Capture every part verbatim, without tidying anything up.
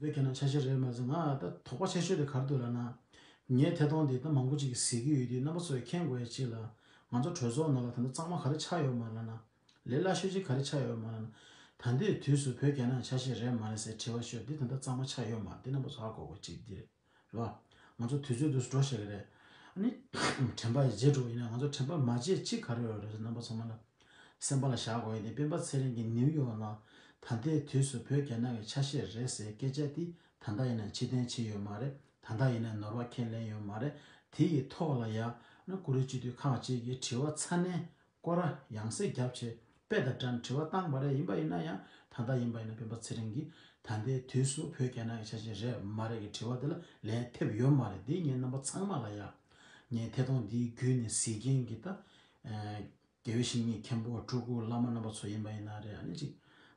བོད་རྒྱ་ནག་ཆ་ཤས་རེད་མ་ཟེར། ང་ད་དོགས་པ་ཆེ་ཤོས་དེ་ག་རེ་འདུག་ལབ་ན། ངའི་ཐད་གཏོང་དེ་ད་མང་པོ་ཅིག་གིས་གཟིགས་ཀྱི་ཡོད་དུས། རྣམ་པ་ཚོས་མཁྱེན་དགོས་ཡ་ཅིག་ལ། ང་ཚོ་གྲོས་ཚོགས་ནང་ལ་ད་ལྟ་གཙང་མ་ག་རེ་ཆགས་ཡོད་མ་རེད་ལབ་ན། ལས་སླ་ཤོས་ཅིག་ག་རེ་ཆགས་ཡོད་མ་རེད་ལབ་ན། ད་ལྟའི་དུས་སུ་བོད་རྒྱ་ནག་ཆ་ཤས་རེད་མ་རེད་ཟེར་དྲི་བ་ཤོད་འདི་ད་ལྟ་གཙང་མ་ཆགས་ཡོད་མ་རེད། འདི་རྣམ་པ་ཚོ་ཧ་གོ་དགོས་ཅིག་འདི་རེད། རེད་བ། ང་ཚོ་དུས་ཚོད་འདུག་སེ་འགྲོ་བཞག་གི་རེད། ཨ་ནི་དྲན་པ་བརྗེད་འགྲོ་ཡིན་ན། ང་ཚོ་དྲན་པ་མ་བརྗེད་ཅིག་ག་རེ་ཡོད་རེད་ཟེར། རྣམ་པ་ཚང་མ་ལ་སེམས་པ་ལ་བཞག་དགོས་ཡིན་ཏེ། སྤེན་པ་ཚེ་རིང་གིས་ནིའུ་ཡོག་ནང་ད་ལྟའི་དུས་སུ་བོད་རྒྱ་ནག་གི་ཆ་ཤས་རེད་ཟེར་སྐད་ཆ་འདི་ད་ལྟ་ཡིན་ན་ཕྱིར་འཐེན་བྱས་ཡོད་མ་རེད། ད་ལྟ་ཡིན་ན་ནོར་བ་ཁས་ལེན་ཡོད་མ་རེད། དེ་ཡི་ཐོག་ལ་ཡ་ཨ་ནི་ཀུ་རེ་སྤྱི་འཐུས་ཁག་ཅིག་གིས་དྲི་བ་ཚ་ནན་སྐོར་ར་ཡང་སེ་བརྒྱབ་བྱས་དཔེ་དང་འགྲན་དྲི་བ་བཏང་བ་རེད། ཡིན་པ་ཡིན་ན་ཡང་ད་ལྟ་ཡིན་པ་ཡིན་ན་སྤེན་པ་ཚེ་རིང་གིས་ད་ལྟའི་དུས་སུ་བོད་རྒྱ་ནག་གི་ཆ་ཤས་རེད་མ་རེད་ཀྱི་དྲི་བ་དེ་ལ་ལན་ཐེབས་ཡོད་མ་རེད། འདི་ངས་རྣམ་པ་ཚང་མ་ལ་ཡ། ངས་ཐད་གཏོང་འདིའི་བརྒྱུད་ནས་གཟིགས་མཁན་གྱི་ད། ཨ། དགེ་བའི་བཤེས་གཉེན་མཁན་པོ་སྤྲུལ་སྐུ་བླ་མ་རྣམ་པ་ཚོ་ཡིན་པ་ཡིན་ན་རེད། ཨ་ནི་ཅིག་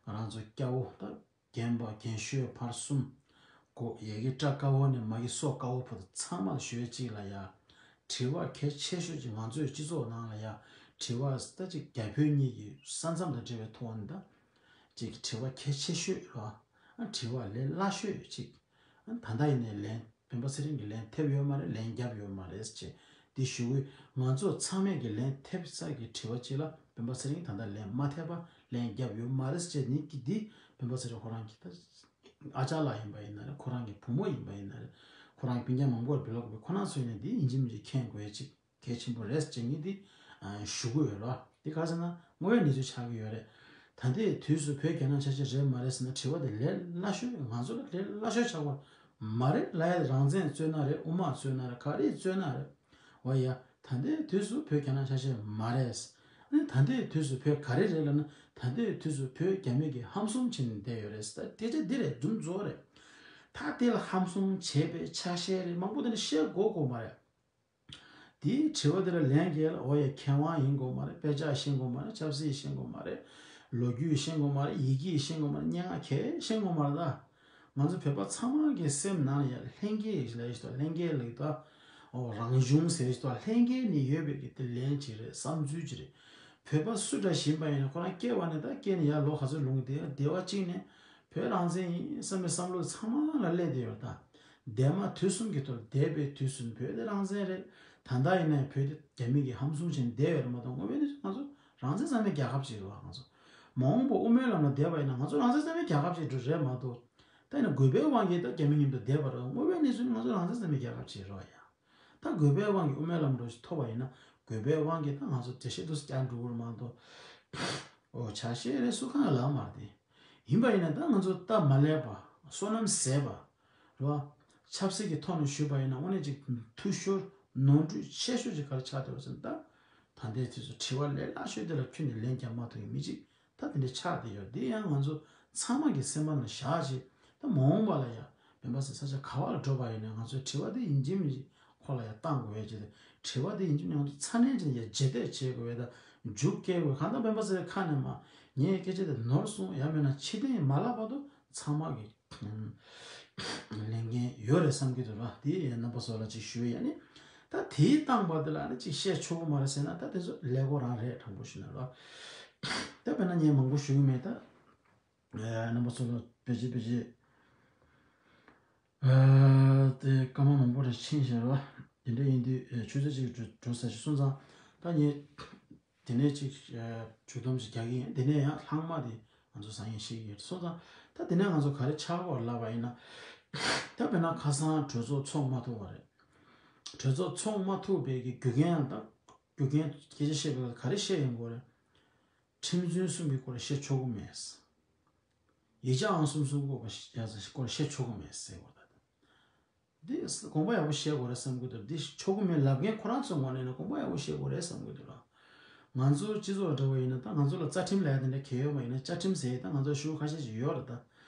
ང་རང་ཚོ་སྐྱ་བོ་ད། རྒན་པ་རྒན་ཤོས་བར་གསུམ། གོ་ཡ་གི་སྐྲ་དཀར་བོ་ནས་མ་གི་སོ་དཀར་བོ་བར་དུ་ཚང་མ་ལ་ཞུ་ཡ་གཅིག་ལ་ཡ། དྲི་བ་གལ་ཆེ་ཤོས་ཅིག་ང་ཚོའི་སྤྱི་ཚོགས་ནང་ལ་ཡ། དྲི་བ་ད་ཅིག་རྒྱ་བོད་གཉིས་ཀྱི་ས་མཚམས་དང་འབྲེལ་བའི་ཐོག་ནས་ད། ཅིག་དྲི་བ་གལ་ཆེ་ཤོས་ར། ཨ་དྲི་བ་ལས་སླ་ཤོས་ཅིག་ཨ་ད་ལྟ་ཡིན་ནའི་ལན་སྤེན་པ་ཚེ་རིང་གིས་ལན་ཐེབས་ཡོད་མ་རེད། ལན་བརྒྱབ་ཡོད་མ་རེད་ཅེས་འདི་ཞུ་གི། ང་ཚོ་ཚང་མས་ཀྱི་ལན་ཐེབས་ས་ཀྱི་དྲི་བ་ཅིག་ལ་སྤེན་པ་ཚེ་རིང་ད་ལྟ་ལན་མ་ཐེབས་པ་ལན་བརྒྱབ་ཡོད་མ་རེད་ཅེས་ནི་ཀྱི་འདི་སྤེན་པ་ཚེ་རིང་ཁོ་རང་གི་ད་ཨ་ཅག་ལགས་ཡིན་པ་ཡིན་ན་རེད། ཁོ་རང་གི་བུ་མོ་ཡིན་པ་ཡིན་ན་རེད། ཁོ་རང་གི་སྤུན་ཀྱག་མང་པོར་བི་ལོག་གི་ཁོ་རང་ཚོ་ཡིན་ན་འདི་ཡིན་གཅིག་མིན་གཅིག་མཁྱེན་དགོས་ཡ་ཅིག་གལ་ཆེན་པོ་རེད་ཅེས་ངས་འདི་ཞུ་གི་ཡོད་ར། འདི་ག་ཟེར་ན་དངོས་ཡོད་གནས་ཚུལ་ཆགས་ཀྱི་ཡོད་རེད། ད་ལྟའི་དུས་སུ་བོད་རྒྱ་ནག་ཆ་ཤས་རེད་མ་རེད་ཟེར་ན་དྲི་བ་དེ་ལས་སླ་ཤོས། ང་ཚོ་ལ་ལས་སླ་ཤོས་ཆགས་པ་མ་རེད་ལ་ཡ། རང་བཙན་རྩོད་ན་རེད། དབུ་མ་རྩོད་ན་རེད། ག་རེ་རྩོད་ན་རེད། འོ་ཡ། ད་ལྟའི་དུས་སུ་བོད་རྒྱ་ནག་ཆ་ཤས་མ་རེད། ཨ་ནི་ད་ལྟའི་དུས་སུ་བོད་ག་རེ་རེད་ལབ་ན། ད་ལྟའི་དུས་སུ་བོད་རྒྱ་མི་གིས་ཧམ་སུམ་བྱས་ནས་བསྡད་ཡོད་རེད་ཟེར། ད་སྐད་ཆ་འདི་རེད། སྒྲུང་རྫོགས་རེད། ད་དེ་ལ་ཧམ་སུམ་བྱས་པའི་ཆ་ཤས་རེད་མང་པོ་དེ་འདྲ་བཤད་དགོས་དགོས་མ་རེད། དེའི་དྲི་བ་དེ་ལ་ལན་རྒྱག་ལ། འོ་ཡ། མཁས་དབང་ཡིན་དགོས་མ་རེད། དཔེ་ཆ་ཤེས་དགོས་མ་རེད། ཆབ་སྲིད་ཤེས་དགོས་མ་རེད། ལོ་རྒྱུས་ཤེས་དགོས་མ་རེད། ཡི་གེ་ཤེས་དགོས་མ་རེད། སྙན་ངག་གས་ཤེས་དགོས་མ་རེད་ད། ང་ཚོ་བོད་པ་ཚང་མ་གི་སེམས་ནང་ལ་ཡ་ལྷན་སྐྱེས་ལབ་ཞིག་དང་། ལྷན་སྐྱེས་ལབ་ད། འོ་རང་གཞུང་ཟེར་ཞིག་དང་། ལྷན་སྐྱེས་ནས་ཡོད་པའི་གི་དེ་ལན་ཅིག་རེད། བསམ་ཚུལ་ཅིག་རེད། བོད་པ་སུ་འདྲ་ཞིག་ཡིན་པ་ཡིན་ན་ཁོ་རང་སྐྱེ་བ་ནས་ད་སྐྱེ་ནས་ཡར་ལོ་ག་ཚོད་ལོན་གི་དེ་བདེ་བ་གཅིག་ནས་བོད་རང་བཙན་ཡིན་བསམ་པའི་བསམ་བློ་ཚང་མ་ལ་སླེབས་བསྡད་ཡོད་ད། འདས་མ་དུས་གསུམ་གྱི་ཐོག་འདས་པའི་དུས་གསུམ་བོད་དེ་རང་བཙན་རེད། ད་ལྟ་ཡིན་ནའི་བོད་དེ་རྒྱ་མི་གིས་ཧམ་བཟུང་བྱས་ནས་བསྡད་ཡོད་རེད་མ་གཏོགས། དངོས་ཡོད་གནས་ཚུལ་ང་ཚོ་རང་བཙན་བསམ་པའི་རྒྱལ་ཁབ་ཅིག་རེད་བ། ང་ཚོ་མ་འོངས་པ་དབུ་མའི་ལམ་ལ་བསྡད་པ་ཡིན་ན་ང་ཚོ་རང་བཙན་བསམ་པའི་རྒྱལ་ཁབ་ཅིག་རེད་མ་གཏོགས། ད་ཡིན་ན་དགོས་པའི་དབང་གིས་ད་རྒྱ་མི་མཉམ་དུ་བསྡད་པ་རེད། དངོས་ཡོད་གནས་ཚུལ་ང་ཚོ་རང་བཙན་བསམ་པའི་རྒྱལ་ཁབ་ཅིག་རེད་བ་ཡ། ད་དགོས་པའི་དབང་གིས་དབུ་མའི་ལམ་འགྲོ་ཞིག་ཐོབ་པ་ཡིན་ན། དགོས་པའི་དབང་གིས་ད་ང་ཚོ་འགྲེལ་བཤད་འདུག་སེ་བསྐྱར་འགྲོ་གི་རེད་མ་གཏོགས། འོ་ཆ་ཤས་རེད། སུ་གང་ལ་མ་རེད་དེ། ཡིན་པ་ཡིན་ན་ད་ང་ཚོ་སྟབས་མ་ལེགས་པ། བསོད་ནམས་ཟད་པ། རེད་བ། ཆབ་སྲིད་ཀྱི་ཐོག་ནས་ཞུས་པ་ཡིན་ན་དངོས་གནས་ཅིག་འཐུས་ཤོར་ནོར་འཁྲུལ་ཆེ་ཤོས་ཅིག་ག་རེ་ཆགས་བསྡད་པ་ཟེར་ན། ད་ད་ལྟའི་དུས་སུ་དྲི་བ་ལས་སླ་ཤོས་དེ་ལ་ཁྱོན་ནས་ལན་རྒྱག་མ་ཐུབ་མཁན་མི་གཅིག་ད་དེ་འདྲ་ཆགས་བསྡད་ཡོད། འདི་ཡང་ང་ཚོ་ཚང་མ་གི་སེམས་པ་ནང་བཞག་བྱས། ད་མ་འོངས་པ་ལ་ཡང་སྤེན་པ་ཚེ་ས་ཆ་ག་བ་ལ་འགྲོ་བ་ཡིན་ན་ང་ཚོའི་དྲི་བ་འདི་ཡིན་གཅིག་མིན་གཅིག་ཁོ་ལ་ཡང་བཏང་དགོས་ཡ་ཅིག་དྲི་བ་འདི་ཡིན་གཅིག་མིན་གཅིག་ང་ཚོ་ཚ་ནན་ཅིག་ཡ་རྗེས་འདེད་བྱེད་དགོས་ཡ། ད་མཇུག་སྐྱེལ་དགོས། གང་ལྟར་སྤེན་པ་ཚེ་རིང་ཁ་ནས་མ་ངས་སྐད་ཆ་དེ་ནོར་སོང་ཡང་མིན་ན་ཕྱིར་འཐེན་མ་ལབ་བར་དུ་ཚང་མ་གི་ལས་འགན་ཡོད་རེད་བསམ་གྱི་འདུག་ར། དེ་ཡང་རྣམ་པ་ཚོ་ལ་ཅིག་ཞུ་ཡ་ཡ་ནི། ད་དེའི་བཏང་པ་དེ་ལ་ཨ་ནི་ཅིག་བཤད་ཆོག་གི་མ་རེད་ཟེར་ན། ད་དེ་ཚོ་ཀླད་ཀོར་རང་རེད། དྲང་པོ་ཞུས་ན་ར། ད་དཔེར་ན་ངས་མང་པོ་ཞུ་གི་མེད། ད་རྣམ་པ་ཚོ་ལ་བེད་སྤྱད་བེད་སྤྱད་དེ་སྐར་མ་མང་པོ་རེ་ཕྱིན་བཞག་ར། དེ་འདྲ་ཡིན་དུས་ཆུ་ཚོད་གཅིག་འགྲོ་ས་ཞིག་སོང་ཙང་ད་ངས། དེ་ནས་ཅིག་ཨ། མཇུག་སྡོམ་ཞིག་རྒྱག་གི་ཡིན། དེ་ནས་ཡང་ལྷག་མ་དེ་ང་ཚོ་བཟང་ངན་ཤེས་ཀྱི་ཡོད་སོང་ཙང་། ད་དེ་ནས་ང་ཚོ་ག་རེ་ཆགས་པར་ལབ་པ་ཡིན་ན། ད་དཔེར་ན་ཁ་སང་གྲོས་ཚོགས་ཚོགས་མ་ཐུབ་པ་རེད། གྲོས་ཚོགས་ཚོགས་མ་ཐུབ་པའི་གི་རྒྱུ་རྐྱེན་ཡང་ད་རྒྱུ་རྐྱེན་སྐད་ཆ་བཤད་པའི་སྐབས་ག་རེ་བཤད་ཡོང་གི་རེད། ཁྲིམས་དཔོན་གསུམ་གྱི་སྐོར་ལ་བཤད་ཆོག་གི་མེད། ཡིག་ཆ་ཨང་གསུམ་གསུམ་སྐོར་ལ་བཤད་ཆོག་གི་མེད་ཟེར་བ་ད། འདི་དགོངས་པ་ཡག་པོ་བཞེས་དགོས་རེད་བསམ་གྱི་འདུག་འདི་ཆོག་གི་མེད་ལབ་མཁན་ཁོ་རང་ཚོའི་ངོས་ནས་ན་དགོངས་པ་ཡག་པོ་བཞེས་དགོས་རེད་བསམ་གྱི་འདུག་ལ། ང་ཚོ་སྤྱི་ཚོགས་ལ་འདྲ་བ་ཡིན་ན། ད་ང་ཚོ་ལ་རྩ་ཁྲིམས་ལབ་ཡ་དེ་འདྲ་གལ་ཡོད་མ་ཡིན་ན། བཅའ་ཁྲིམས་ཟེར་ཡ་ད་ང་ཚོ་ཤོག་བུ་ཁ་ཤས་ཤིག་ཡོད་རེད་ད།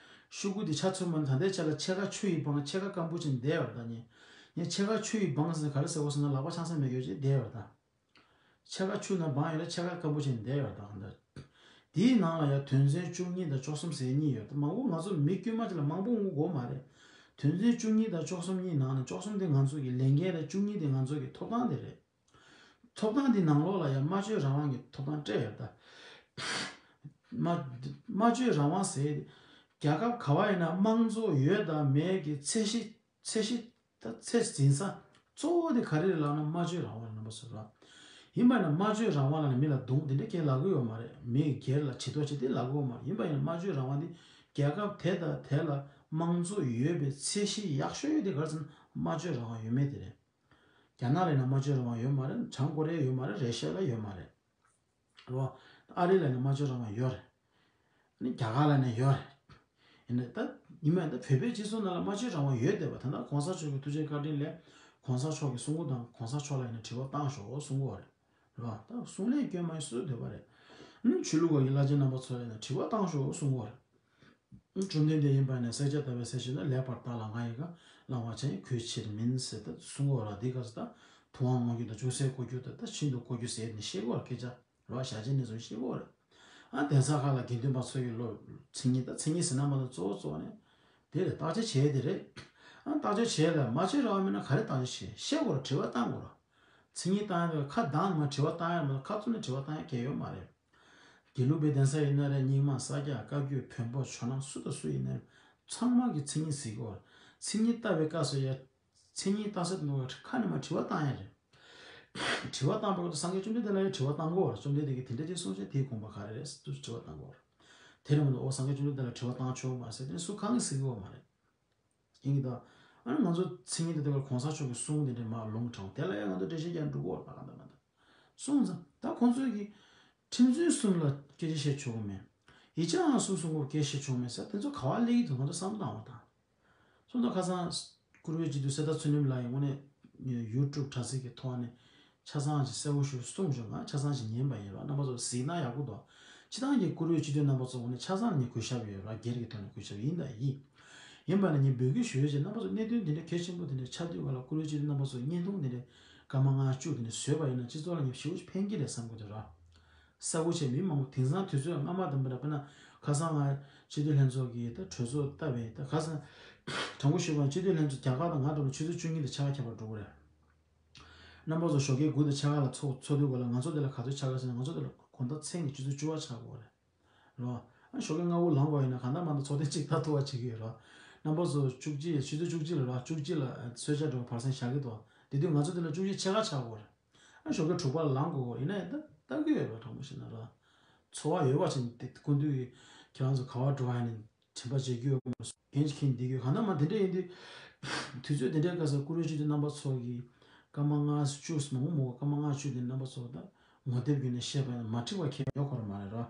ཤོག་གུ་འདི་ཆ་ཚང་མ་ད་ལྟའི་ཆ་ལ་ཕྱེད་ཀ་ཆུ་ཡིས་སྦངས། ཕྱེད་ཀ་སྐམ་པོ་བྱས་བསྡད་ཡོད་རེད་ད། ངས་ངས་ཕྱེད་ཀ་ཆུ་ཡིས་སྦངས་ཟེར་ག་རེ་ཟེར་དགོས་ཟེར་ན། ལག་པ་ཆང་ས་མེད་ཡོད་ཅེས་བསྡད་ཡོད་རེད་ད། ཕྱེད་ཀ་ཆུ་ནང་སྦངས་ཡོད་ལ་ཕྱེད་ཀ་སྐམ་པོ་བྱས་ནས་བསྡད་ཡོད་རེད་ད། འདིའི་ནང་ལ་ཡང་དོན་ཚན་བཅུ་གཉིས་དང་བཅུ་གསུམ་ཟེར་གཉིས་ཡོད། ད་མང་པོ་ང་ཚོ་མི་དཀྱུས་མ་ཅིག་ལ་མང་པོ་ངུ་དགོས་མ་རེད། དོན་ཚན་བཅུ་གཉིས་དང་བཅུ་གསུམ་གཉིས་ནང་ནས་བཅུ་གསུམ་དེ་ང་ཚོ་གི་ལས་འགན་རེད། བཅུ་གཉིས་དེ་ང་ཚོ་གི་ཐོབ་ཐང་དེ་རེད། ཐོབ་ཐང་འདི་ནང་ལོགས་ལ་ཡང་སྨྲ་བརྗོད་རང་དབང་གི་ཐོབ་ཐང་སྤྲད་ཡོད་ད། སྨྲ་སྨྲ་བརྗོད་རང་དབང་ཟེར། རྒྱལ་ཁབ་ག་བ་ཡིན་ན་དམངས་གཙོ་ཡོད་དང་མེད་ཀྱི་ཚད་གཞི་ཚད་གཞི་ད་ཚད་འཛིན་ས་གཙོ་བོ་དེ་ག་རེ་རེད་ལབ་ན་སྨྲ་བརྗོད་རང་དབང་རེད། རྣམ་པ་ཚོ་ར། ཡིན་པ་ན་སྨྲ་བརྗོད་རང་དབང་ལབ་ན་མི་ལ་རྡུང་དེ་འདྲ་སྐད་ལབ་གི་ཡོད་མ་རེད། མི་སྒེར་ལ་བྱི་དོར་བྱེད་དེ་ལབ་གི་ཡོད་མ་རེད། ཡིན་པ་ཡིན་ན་སྨྲ་བརྗོད་རང་དབང་དེ་རྒྱལ་ཁབ་དེ་དང་དེ་ལ་དམངས་གཙོ་ཡོད་པའི་ཚད་གཞི་ཡག་ཤོས་དེ་ག་རེ་ཟེར་ན་སྨྲ་བརྗོད་རང་དབང་ཡོད་མེད་དེ་རེད། རྒྱ་ནག་ལ་ཡིན་ན་སྨྲ་བརྗོད་རང་དབང་ཡོད་མ་རེད། བྱང་ཀོ་རི་ཡ་ཡོད་མ་རེད། རེ་ཤ་ལ་ཡོད་མ་རེད། རེད་བ། ཨ་རི་ལ་ཡིན་ན་སྨྲ་བརྗོད་རང་དབང་ཡོད་རེད། ཨ་ནི་རྒྱ་གར་ལ་ཡིན་ན་ཡོད་རེད། ཡིན་ན་ད་ཉི་མ་ད་བོད་པའི་སྤྱི་ཚོགས་ནང་ལ་སྨྲ་བརྗོད་རང་དབང་ཡོད་བསྡད་པ། ད་ལྟ་གོང་ས་མཆོག་གི་ཐུགས་རྗེ་བཀའ་དྲིན་ལས་གོང་ས་མཆོག་གིས་གསུང་གོ་དང་གོང་ས་མཆོག་ལ་ཡིན་ན་དྲི་བ་བཏང་ཤོག་གསུང་གོ་རེད། རེད་བ། ད་གསུང་ལས་སྐྱོན་མ་ཡིན་སུ་འདོད་པ་རེད། ཨ་ནི་ཆོས་ལུགས་པ་ཡི་བླ་ཆེན་རྣམ་པ་ཚོ་ལ་ཡིན་ན་དྲི་བ་བཏང་ཤོག་གསུང་གོ་རེད། བཅོམ་ལྡན་འདས་ཡིན་པ་ནས་བསྲེག་བཅད་བརྡར་བའི་ཚེ་ཞིག་ན་ལེགས་པར་བརྟགས་ལ་ང་ཡི་ག་བླང་བ་ཅན་གུས་ཕྱིར་མིན་ཟེར་ད་གསུང་གོ་ར། འདི་སྐབས་སུ་ད་དུག་དབང་མངོན་གྱུར་དང་ཅུང་ཟད་ལྐོག་གྱུར་དང་ད་ཤིན་ཏུ་ལྐོག་གྱུར་ཟེར་ནས་བཤད་གོ་ར། སྐད་ཆ་ར་བ་ཞལ་ཆད་ནས་བཟུང་བཤད་གོ་ར། ཨ་གདན་ས་ཁག་ལ་དགེ་འདུན་པ་ཚོ་ཡི་ལོ་མཚན་ཉིད་ད་མཚན་ཉིད་ཟེར་ན་མ་གཏོགས་གཙོ་བོ་ནས་དེ་ལས་བརྟག་དཔྱད་བྱས་དེ་རེད། ཨ་བརྟག་དཔྱད་བྱས་ལ་མ་བྱེད་ར་བ་མིན་ན་ག་རེ་བརྟག་དཔྱད་བྱས་བཤད་གོ་ར། དྲི་བ་བཏང་གོ་ར། མཚན་ཉིད་བཏང་ཡ་ཁ་གདངས་མ་དྲི་བ་བཏང་ཡ་མ་ཁ་བཙུམ་ནས་དྲི་བ་བཏང་ཡ་གལ་ཡོད་མ་རེད། དགེ་ལུགས་པའི་གདན་ས་ཡིན་ན་རེད། རྙིང་མ་ས་སྐྱ་བཀའ་བརྒྱུད་བོན་པོ་ཇོ་ནང་སུ་དང་སུ་ཡིན་ན་རེད། ཚང་མ་གི་མཚན་ཉིད་གཟིགས་དགོས། མཚན་ཉིད་ལྟ་བའི་སྐབས་སུ་ཡ། མཚན་ཉིད་ལྟ་ས་དེ་ཁ་ནས་མ་དྲི་བ་བཏང་ཡ་རེད། དྲི་བ་བཏང་བའི་སྐབས་སུ་སངས་རྒྱས་བཅོམ་ལྡན་འདས་ལ་ཡ་དྲི་བ་བཏང་དགོས་རེད། བཅོམ་ལྡན་འདས་ཀྱིས་དེ་འདྲ་ཅིག་གསུངས་ཤག་དེའི་དགོངས་པ་ག་རེ་རེད་ཟེར་དུས་དྲི་བ་བཏང་དགོས་རེད། དེ་རེད་མ་གཏོགས་ཨོ་སངས་རྒྱས་བཅོམ་ལྡན་འདས་ལ་དྲི་བ་བཏང་ཆོག་མ་ཟེར་དེ་སུ་གང་གིས་ཟེར་གི་ཡོད་མ་རེད། ཡིན་གྱི་ད། ཨ་ནི་ང་ཚོ་མཚན་ཉིད་དེ་ལྟ་བུ་གོང་ས་མཆོག་གི་གསུང་དེ་འདྲ་མར་ལུང་དྲངས་དེ་ལ་ཡང་ང་ཚོ་འགྲེལ་བཤད་རྒྱག་འགྲོ་གི་ཡོད་རེད་པ། གང་ལྟར་མ་ལྟར་སོང་ཙང་ད་ཁོང་ཚོས་ཀྱི་ཁྲིམས་རྫུན་གསུམ་ལ་སྐད་ཆ་བཤད་ཆོག་གི་མེད། ཡིག་ཆ་ཨང་གསུམ་གསུམ་སྐོར་སྐད་བཤད་ཆོག་མེད་ཟེར་དེ་ཚོ་ག་བ་སླེབས་ཀྱི་འདུག་ང་ཚོ་བསམ་བློ་བཏང་བ་དང་། སོང་ཙང་ཁ་སང་བཀུར་འོས་སྤྱི་འཐུས་གསེར་རྟ་ཚུལ་ཁྲིམས་ལགས་ཡིས་དངོས་གནས་ཡུ་ཊུབ་དྲ་ཚིགས་ཀྱི་ཐོག་ནས། ཆ་ཚང་ཞིག་གསལ་པོ་ཞིག་གསུངས་བྱུང་། ང་ཆ་ཚང་ཞིག་ཉན་པ་ཡིན་རོགས། རྣམ་པ་ཚོ་གཟིགས་ན་ཡག་པོ་འདུག་སྤྱི་བཏང་གི་བཀུར་འོས་སྤྱི་འཐུས་རྣམ་པ་ཚོ་ངོས་ནས་ཆ་ཚང་ནས་གུས་ཞབས་ཡོད་རོགས། སྒེར་གྱི་ཐོག་ནས་གུས་ཞབས་ཡིན་དང་ཡིན། ཡིན་པ་ན་ངས་འབོད་སྐུལ་ཞུ་ཡོད་ཅེས། རྣམ་པ་ཚོ་གནད་དོན་འདི་འདྲ་གལ་ཆེན་པོ་འདི་འདྲ་ཆགས་དུས་ག་ལ་བཀུར་འོས་སྤྱི་འཐུས་རྣམ་པ་ཚོ་བརྙན་ཐུང་འདི་འདྲ་སྐར་མ་ལྔ་བཅུ་འདི་འདྲ་བཟོས་པ་ཡིན་ན་སྤྱི་ཚོགས་ལ་ངས་ཞེ་པོ་ཕན་གྱི་རེད་བསམ་གྱི་འདུག་རོགས། གསལ་པོ་བྱས་མི་མང་པོ་དེང་སང་དུས་ཚོད་སྔ་མ་དང་མི་འདྲ། དཔེར་ན་ཁ་སང་ང་སྤྱི་འཐུས་ལྷན་ཚོགས་ཀྱི་ད་གྲོས་ཚོགས་བལྟས་པས། ད་ཁ་སང་དྲང་པོ་ཞུས་པ་ན་སྤྱི་འཐུས་ལྷན་ཚོགས་རྒྱ་གར་དང་ང་འདྲ་བོ་ཆུ་ཚོད་བཅུ་གཉིས་དང་ཕྱེད་ཀ་ཁྱད་པར་འགྲོ་གི་རེད། རྣམ་པ་ཚོ་ཞོགས་ཀའི་དགུ་དང་ཕྱེད་ཀ་ལ་ཚོགས་ཚོགས་དུས་ག་ལ་ང་ཚོ་དེ་ལ་ག་ཚོད་ཆགས་ཀྱི་ཟེར་ན། ང་ཚོ་དེ་ལ་དགོང་དག་མཚན་གྱི་ཆུ་ཚོད་བཅུ་པ་ཆགས་ཀྱི་ཡོད་རེད། རེད་བ། ཨ་ཞོགས་ཀའི་སྔ་པོ་ལངས་པ་ཡིན་ན་གང་ལྟར་མང་ལྟར་ཚོགས་ཐེངས་གཅིག་ད་ཐུག་པ་བྱེད་ཀྱི་ཡོད་རེད་བ། རྣམ་པ་ཚོ་བཅུ་གཅིག་ཆུ་ཚོད་བཅུ་གཅིག་ལ་རེད་བ། བཅུ་གཅིག་ལ་གསོལ་ཇ་འགྲོ་བར་སེང་བཞག་གི་འདུག་དེ་དུས་ང་ཚོ་དེ་ལ་བཅུ་གཅིག་ཕྱེད་ཀ་ཆགས་ཀྱི་ཡོད་རེད། ཨ་ཞོགས་ཀའི་དྲུག་པ་ལ་ལངས་དགོས་ཡིན་ན་ཡང་ད་ལྟ་གི་ཡོད་རེད། དྲང་པོ་བཤད་ན་རེད་བ། འཚོ་བ་ཡོད་པ་ཅིག་དེ་སྐུ་མདུན་གྱིས་ཁྱེད་རང་ཚོ་ག་པར་འགྲོ་བ་ཡིན་ནའི། དྲན་པ་བརྗེད་རྒྱུ་ཡོད་མ་རེད། འགན་ཅིག་འཁྱེར་བསྡད་ཀྱི་ཡོད། གང་ལྟར་མ་དེ་འདྲ་ཡིན་དུས། དུས་ཚོད་དེ་འདྲའི་སྐབས་སུ་བཀུར་འོས་སྤྱི་འཐུས་རྣམ་པ་ཚོ་གིས་སྐར་མ་ལྔ་བཅུ་མང་པོ་མང་པོ་སྐར་མ་ལྔ་བཅུ་དེ་རྣམ་པ་ཚོ་ད་ངོ་དེབ་བརྒྱུད་ནས་བཤད་པ་ཡིན་ན་མ་འགྲིག་པ་གང་ཡང་ཡོད་ཁོ་རང་མ་རེད་རོ།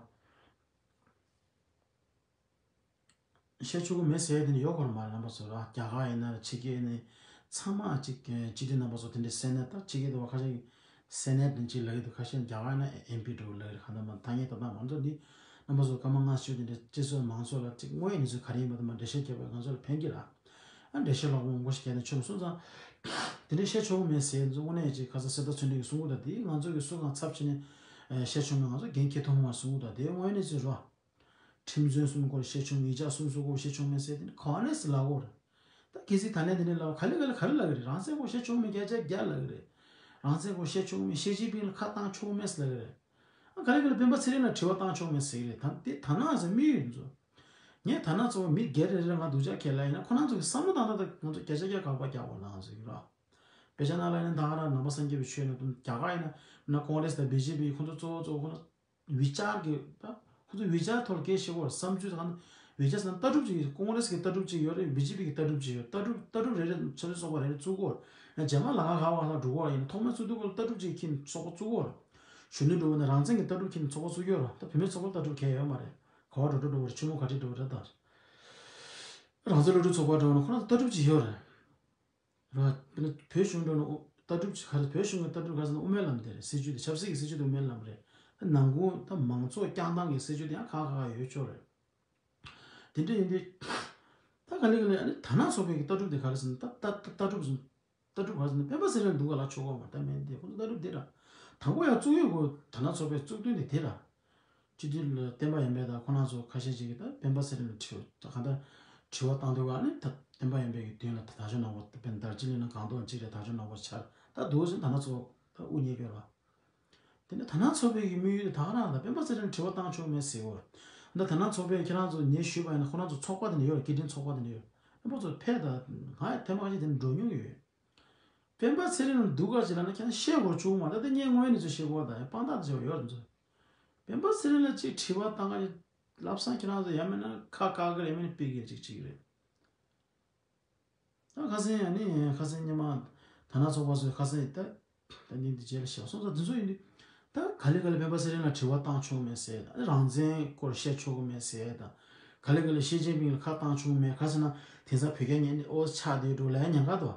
བཤད་ཆོག་གི་མེད་ཟེར་ཡ་དེ་འདྲ་ཡོད་ཁོ་རང་མ་རེད། རྣམ་པ་ཚོ་ར་རྒྱ་གར་ཡིན་ན་ར་ཕྱི་རྒྱལ་ནས་ཚང་མ་གཅིག་སྤྱི་འཐུས་རྣམ་པ་ཚོ་དེ་འདྲའི་སེ་ནེ་ཊི་ད་ཕྱི་རྒྱལ་དུ་བ་ཁ་ཤས་སེ་ནེ་ཊི་ནས་ཅིག་ལབ་ཀྱི་འདུག་ཁ་ཤས་རྒྱ་གར་ན་ཨེམ་པི་འགྲོ་ལབ་ཀྱི་རེད། གང་ལྟར་མ་ཐ་སྙད་ད་ལྟ་ང་ཚོ་འདི་རྣམ་པ་ཚོ་སྐར་མ་ལྔ་བཅུ་དེ་འདྲ་སྤྱི་ཚོགས་མང་ཚོགས་ལ་ཅིག་དངོས་ཡོད་གནས་ཚུལ་ག་རེ་ཡིན་པ་དེ་མར་འགྲེལ་བཤད་བརྒྱབ་པ་ང་ཚོ་ལ་ཕན་གྱི་རེད། ཨ་འགྲེལ་བཤད་ལོག་མང་པོ་ཞིག་བརྒྱབ་ནས་ཆོག་མི་སོང་ཙང་། དེ་འདྲ་བཤད་ཆོག་གི་མེད་ཟེར་ཚོ་དངོས་གནས་ཅིག་ཁ་སང་གསེར་རྟ་ཚུལ་ཁྲིམས་ཀྱིས་གསུང་གི་འདུག་དེ་ང་ཚོ་གི་སུ་གང་ཚབ་བྱས་ནས་བཤད་ཆོག་མེད། ང་ཚོ་འགན་འཁྱེར་ཐུབ་མ་གསུང་གི་འདུག་དེ་དངོས་གནས་ཅིག་རོ། ཁྲིམས་རྫུན་གསུམ་སྐོར་བཤད་ཆོག་མེད། ཡིག་ཆ་གསུམ་སོགས་སྐོར་བཤད་ཆོག་མེད་ཟེར་དེ་ནི་ག་ནས་སུ་ལབ་དགོས་རེད། ད་གལ་སྲིད་ད་ལན་དེ་ནས་ལབ་ག་ལེ་ག་ལེ་ག་རེ་ལབ་ཀྱི་རེད། རང་བཙན་སྐོར་བཤད་ཆོག་མེད་བརྒྱ་ཆ་བརྒྱ་ལབ་ཀྱི་རེད། རང་བཙན་སྐོར་བཤད་ཆོག་མེད། ཞི་ཅིན་ཕིང་ལ་ཁ་བཏང་ཆོག་མེད་ཟེར་ལབ་ཀྱི་རེད། ཨ་ག་ལེ་ག་ལེ་སྤེན་པ་ཚེ་རིང་ལ་དྲི་བ་བཏང་ཆོག་མེད་ཟེར་གྱི་རེད། ད་དེ་ད་ནང་ཟེར་མི་ཡོད་ཚོ། ངས་ད་ནང་ཚོ་མི་སྒེར་རེ་རེ་ང་སྡུག་ཅག་ཁས་ལེན་ཡིན་ན་ཁོ་རང་ཚོ་གི་བསམ་བློ་བཏང་ད་ད་ང་ཚོ་བརྒྱ་ཆ་བརྒྱ་དགག་པ་རྒྱག་དགོས་ལབ་ང་ཚོ་གི་ར། དཔེ་ཆ་ནང་ལ་ཡིན་ན་ད་ག་རང་ནང་པ་སངས་རྒྱས་པའི་ཆོས་ནང་དུ་རྒྱ་གར་ཡིན་ན་ན་ཀོང་རེས་དང་བི་ཇེ་པི་ཁོ་ཚོ་གཙོ་བོ་གཙོ་བོ་ཁོ་ཚོ། བི་ཅར་གྱི་ད་ཁོ་ཚོ་བི་ཅར་ཐོག་ལ་སྐད་བཤད་དགོས་རེད། བསམ་ཚུལ་དང་བི་ཅར་ཟེར་ན་ལྟ་གྲུབ་ཅིག་ཀོང་རེས་ཀྱི་ལྟ་གྲུབ་ཅིག་ཡོད་རེད། བི་ཇེ་པི་གི་ལྟ་གྲུབ་ཅིག་ཡོད། ལྟ་གྲུབ་ལྟ་གྲུབ་རེ་རེ་ཆབ་སྲིད་ཚོགས་པ་རེ་རེ་བཙུགས་དགོས་རེད། ཡང་རྗེས་མ་ལ་ཁ་ག་བ་ལ་འགྲོ་དགོས་རེད། ཡིན་ན་ཐོག་མར་བཙུགས་དུས་སྐབས་ལ་ལྟ་གྲུབ་ཅིག་ཁྱེར་ཚོགས་པ་བཙུགས་དགོས་རེད། གཞོན་ནུ་འགྲོ་བ་ན་རང་བཙན་གྱི་ལྟ་གྲུབ་ཁྱེར་ཚོགས་པ་བཙུགས་ཀྱི་ཡོད་རེད། ད་བུད་མེད་ཚོགས་པ་ལྟ་གྲུབ་གང་ཡང་ཡོད་མ་རེད། ག་བ་འགྲོ་འགྲོ་འགྲོ་བ་རེད། ཆུ་མོ་ག་ཁྲིད་འགྲོ་བ་རེད། ད་རང་བཙན་སློབ་ཕྲུག་ཚོགས་པ་འགྲོ་བ་ན་ཁོ་རང་ཚོ་ལྟ་གྲུབ་ཅིག་ཡོད་རེད། ར། དཔེར་ན་བོད་གཞུང་འགྲོ་ན་ཨོ་ལྟ་གྲུབ་ཅིག་ག་རེ། བོད་གཞུང་གི་ལྟ་གྲུབ་ག་རེ་ཟེར་ན་དབུ་མའི་ལམ་དེ་རེད། སྲིད་བྱུས་དེ་ཆབ་སྲིད་ཀྱི་སྲིད་བྱུས་དེ་དབུ་མའི་ལམ་རེད། ད་ནང་ཁུལ་ད་མང་གཙོ་བསྐྱངས་སྟངས་ཀྱི་སྲིད་བྱུས་དེ་ཡང་ཁག་ཁག་ཡོད་ཆོག་རེད། དེ་འདྲ་ཡིན་དུས་ད་ག་ལེ་ག་ལེ་ཨ་ནི་དར་ནག་ཚོགས་པའི་གི་ལྟ་གྲུབ་དེ་ག་རེ་ཟེར་ན་ད་ད་ལྟ་གྲུབ་ཟེར་ལྟ་གྲུབ་ག་རེ་ཟེར་ན་སྤེན་པ་ཚེ་རིང་འདུག་ག་ལ་ཆོག་གོ་མ་ད་མེད་དེ་ཁོང་ཚོ་ལྟ་གྲུབ་དེ་ར། དང་པོ་ཡང་བཙུགས་ཡོད་གོ། དར་ནག་ཚོགས་པའི་བཙུགས་དོན་དེ་དེ་ར། སྤྱི་འཐུས་ལ་བསྟན་པ་ཡར་འཕེལ་དང་ཁོ་རང་ཚོ་ཁ་ཤས་ཅིག་གིས་ད་སྤེན་པ་ཚེ་རིང་ལ་དྲི་བ་གང་ལྟར་དྲི་བ་བཏང་དུས་ཨ་ནི་ད་བསྟན་པ་ཡར་འཕེལ་གྱི་མདུན་ལ་ད་དར་ལྕོག་ནག་པོ་དཔེར་ན་དར་སྤྱི་ལས་ན་སྒང་ཏོག་གཅིག་རེད། དར་ལྕོག་ནག་པོ་ཆགས་ད་འདུག་ཟེར་དར་ནག་ཚོགས་ད་དབུ་བརྙེས་ཡོད་ར། དེ་ནས་དར་ནག་ཚོགས་པའི་གི་དམིགས་ཡུལ་དེ་ད་ག་རང་ད་སྤེན་པ་ཚེ་རིང་དྲི་བ་བཏང་ཆོག་མེད་ཟེར་བར། ད་ད་ནང་ཚོགས་པས་ཁྱེད་རང་ཚོ་ངས་ཞུས་པ་ཡིན་ན་ཁོ་རང་ཚོ་ཚོགས་པ་དེ་འདྲ་ཡོད་རེད། སྐད་འཕྲིན་ཚོགས་པ་དེ་འདྲ་ཡོད་རེད། རྣམ་པ་ཚོ་ཕེབས་དང་། ང་ཡང་ཐེངས་མ་ཁ་ཤས་དེ་འདྲ་འགྲོ་མྱོང་ཡོད། སྤེན་པ་ཚེ་རིང་ལ་སྡུག་ག་ཅིག་ལབ་ན་ཁྱེད་རང་བཤད་དགོས་བྱུང་མ། ད་ལྟ་ངས་དངོས་གནས་ཚོ་བཤད་དགོས། ད་ཡང་དཔང་རྟགས་དེ་ཚོ་ཡོད་རེད་ཚོ། སྤེན་པ་ཚེ་རིང་ལ་ཅིག་དྲི་བ་བཏང་ག་ཅིག་ལབ་སང་ཁྱེད་རང་ཚོ་ཡང་མིན་ན་ཁ་བཀག་གི་རེད། མིན་ན་ཕུད་གི་རེད། ཅིག་ཅིག་རེད། ད་ཁ་སང་ཡང་ནི་ཁ་སང་ཉི་མ་ད་ནང་ཚོགས་པ་ཚོས་ཁ་སང་ད་ད་ནི་འདི་རྗེས་ལ་བཤད་སོང་ཙང་འདི་ཚོ་ཡིན་དུས། ད་ག་ལེ་ག་ལེ་སྤེན་པ་ཚེ་རིང་ལ་དྲི་བ་བཏང་ཆོག་མེད་ཟེར། ད་རང་བཙན་སྐོར་བཤད་ཆོག་གི་མེད་ཟེར། ད་ག་ལེ་ག་ལེ་ཞི་ཅིན་ཕིང་ལ་ཁ་བཏང་ཆོག་མེད། ག་ཟེར་ན་དེང་སང་བོད་རྒྱ་ཉན་ཨོ་ཆགས་བསྡད་འགྲོ་ལ་ཉན་ག་དོ།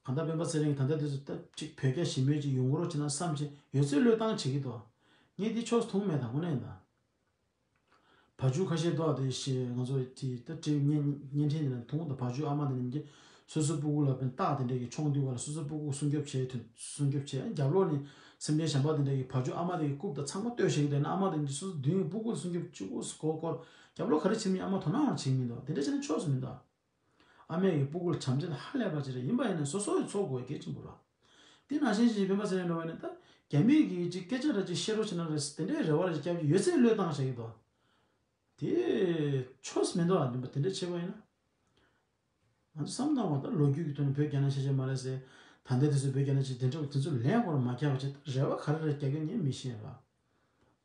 གང་ལྟར་སྤེན་པ་ཚེ་རིང་གིས་ད་ལྟ་དུས་སུ་ད་ཅིག་བོད་རྒྱ་ཞི་མོལ་ཅིག་ཡོང་གི་རོགས་བྱེད་ན་བསམ་བྱས་ཡོད་ཚད་བློས་བཏང་བྱེད་ཀྱི་འདུག། ངས་འདི་ཕྱོགས་སུ་མཐོང་མེད་ད་དངོས་གནས་ད། བ་ཕྱུགས་ཁ་ཤས་འདུག་དེ་ཞེས་ང་ཚོ་དེ་ད་ཏྲེ་བོ་བརྙན་བརྙན་འཕྲིན་འདི་ནས་མཐོང་ད། བ་ཕྱུགས་ཨ་མ་དེ་ནས་ཀྱི་སོ་སོའི་སྤུ་གུ་ལ་དཔེ་སྟག་དེ་འདྲས་ཀྱིས་མཆོང་དུས་ག་ལ་སོ་སོའི་སྤུ་གུ་སྲུང་སྐྱོབ་བྱས་དོན་སྲུང་སྐྱོབ་བྱས། རྒྱབ་ལོགས་ནས་སེམས་ཅན་གཞན་པ་དེ་འདྲས་ཀྱིས་བ་ཕྱུགས་ཨ་མ་དེ་གི་རྐུབ་དང་ཚང་མ་གཏོད་བྱེད་ཀྱི་འདུག་ན། ཨ་མ་དེ་ནས་སོ་སོའི་མདུན་གྱི་སྤུ་གུ་ལ་སྲུང་སྐྱོབ་བྱེད་དགོས་སྐོར་སྐོར། རྒྱབ་ལོགས་ག་རེ་བྱེད་མིན་ཨ་མ་དོ་སྣང་ཡང་བྱེད་མི་འདུག། དེ་འདྲ་བྱས་ན་ཆོག་ས་མི་འདུག། ཨ་མས་ཀྱི་སྤུ་གུ་ལ་བྱམས་བརྩེ་དེ་ཧ་ལས་པ་ཅིག་རེད། ཡིན་པ་ཡིན་ན་སོ་སོ་ཡི་འཚོ་དགོས་གལ་ཆེན་པོ་རེད། དེ་ནང་བཞིན་ཞིག་སྤེན་པ་ཚེ་རིང་འདྲ་བ་ནི་ད་རྒྱ་མིས་ཀྱི་ཅིག་སྐད་ཆ་ར་ཅིག་བཤད་རོགས་བྱེད་ན་རེད་དེ་འདྲའི་རེ་བ་ར་ཅིག་བརྒྱབ་ཅིག་ཡོད་ཚད་བློས་བཏང་བྱེད་ཀྱི་འདུག། དེ་ཆོག་ས་མི་འདུག་ཨ། ཡིན་པ་དེ་འདྲ་བྱས་པ་ཡིན་ན། ང་ཚོ་བསམ་བཏང་བ་ད་ལོ་རྒྱུས་ཀྱི་ཐོག་ནས་བོད་རྒྱ་ནག་ཆ་ཆ་མ་རེད་ཟེར། ད་ལྟའི་དུས་ཚོད་བོད་རྒྱ་ནག་ཆ་དེ་འདྲ་དེ་ཚོ་ལན་སྐོར་མ་རྒྱག་པ་བྱས། ད་རེ་བ་ག་རེ་རེ་རྒྱག་གི་ངས་མི་ཤེས་ར།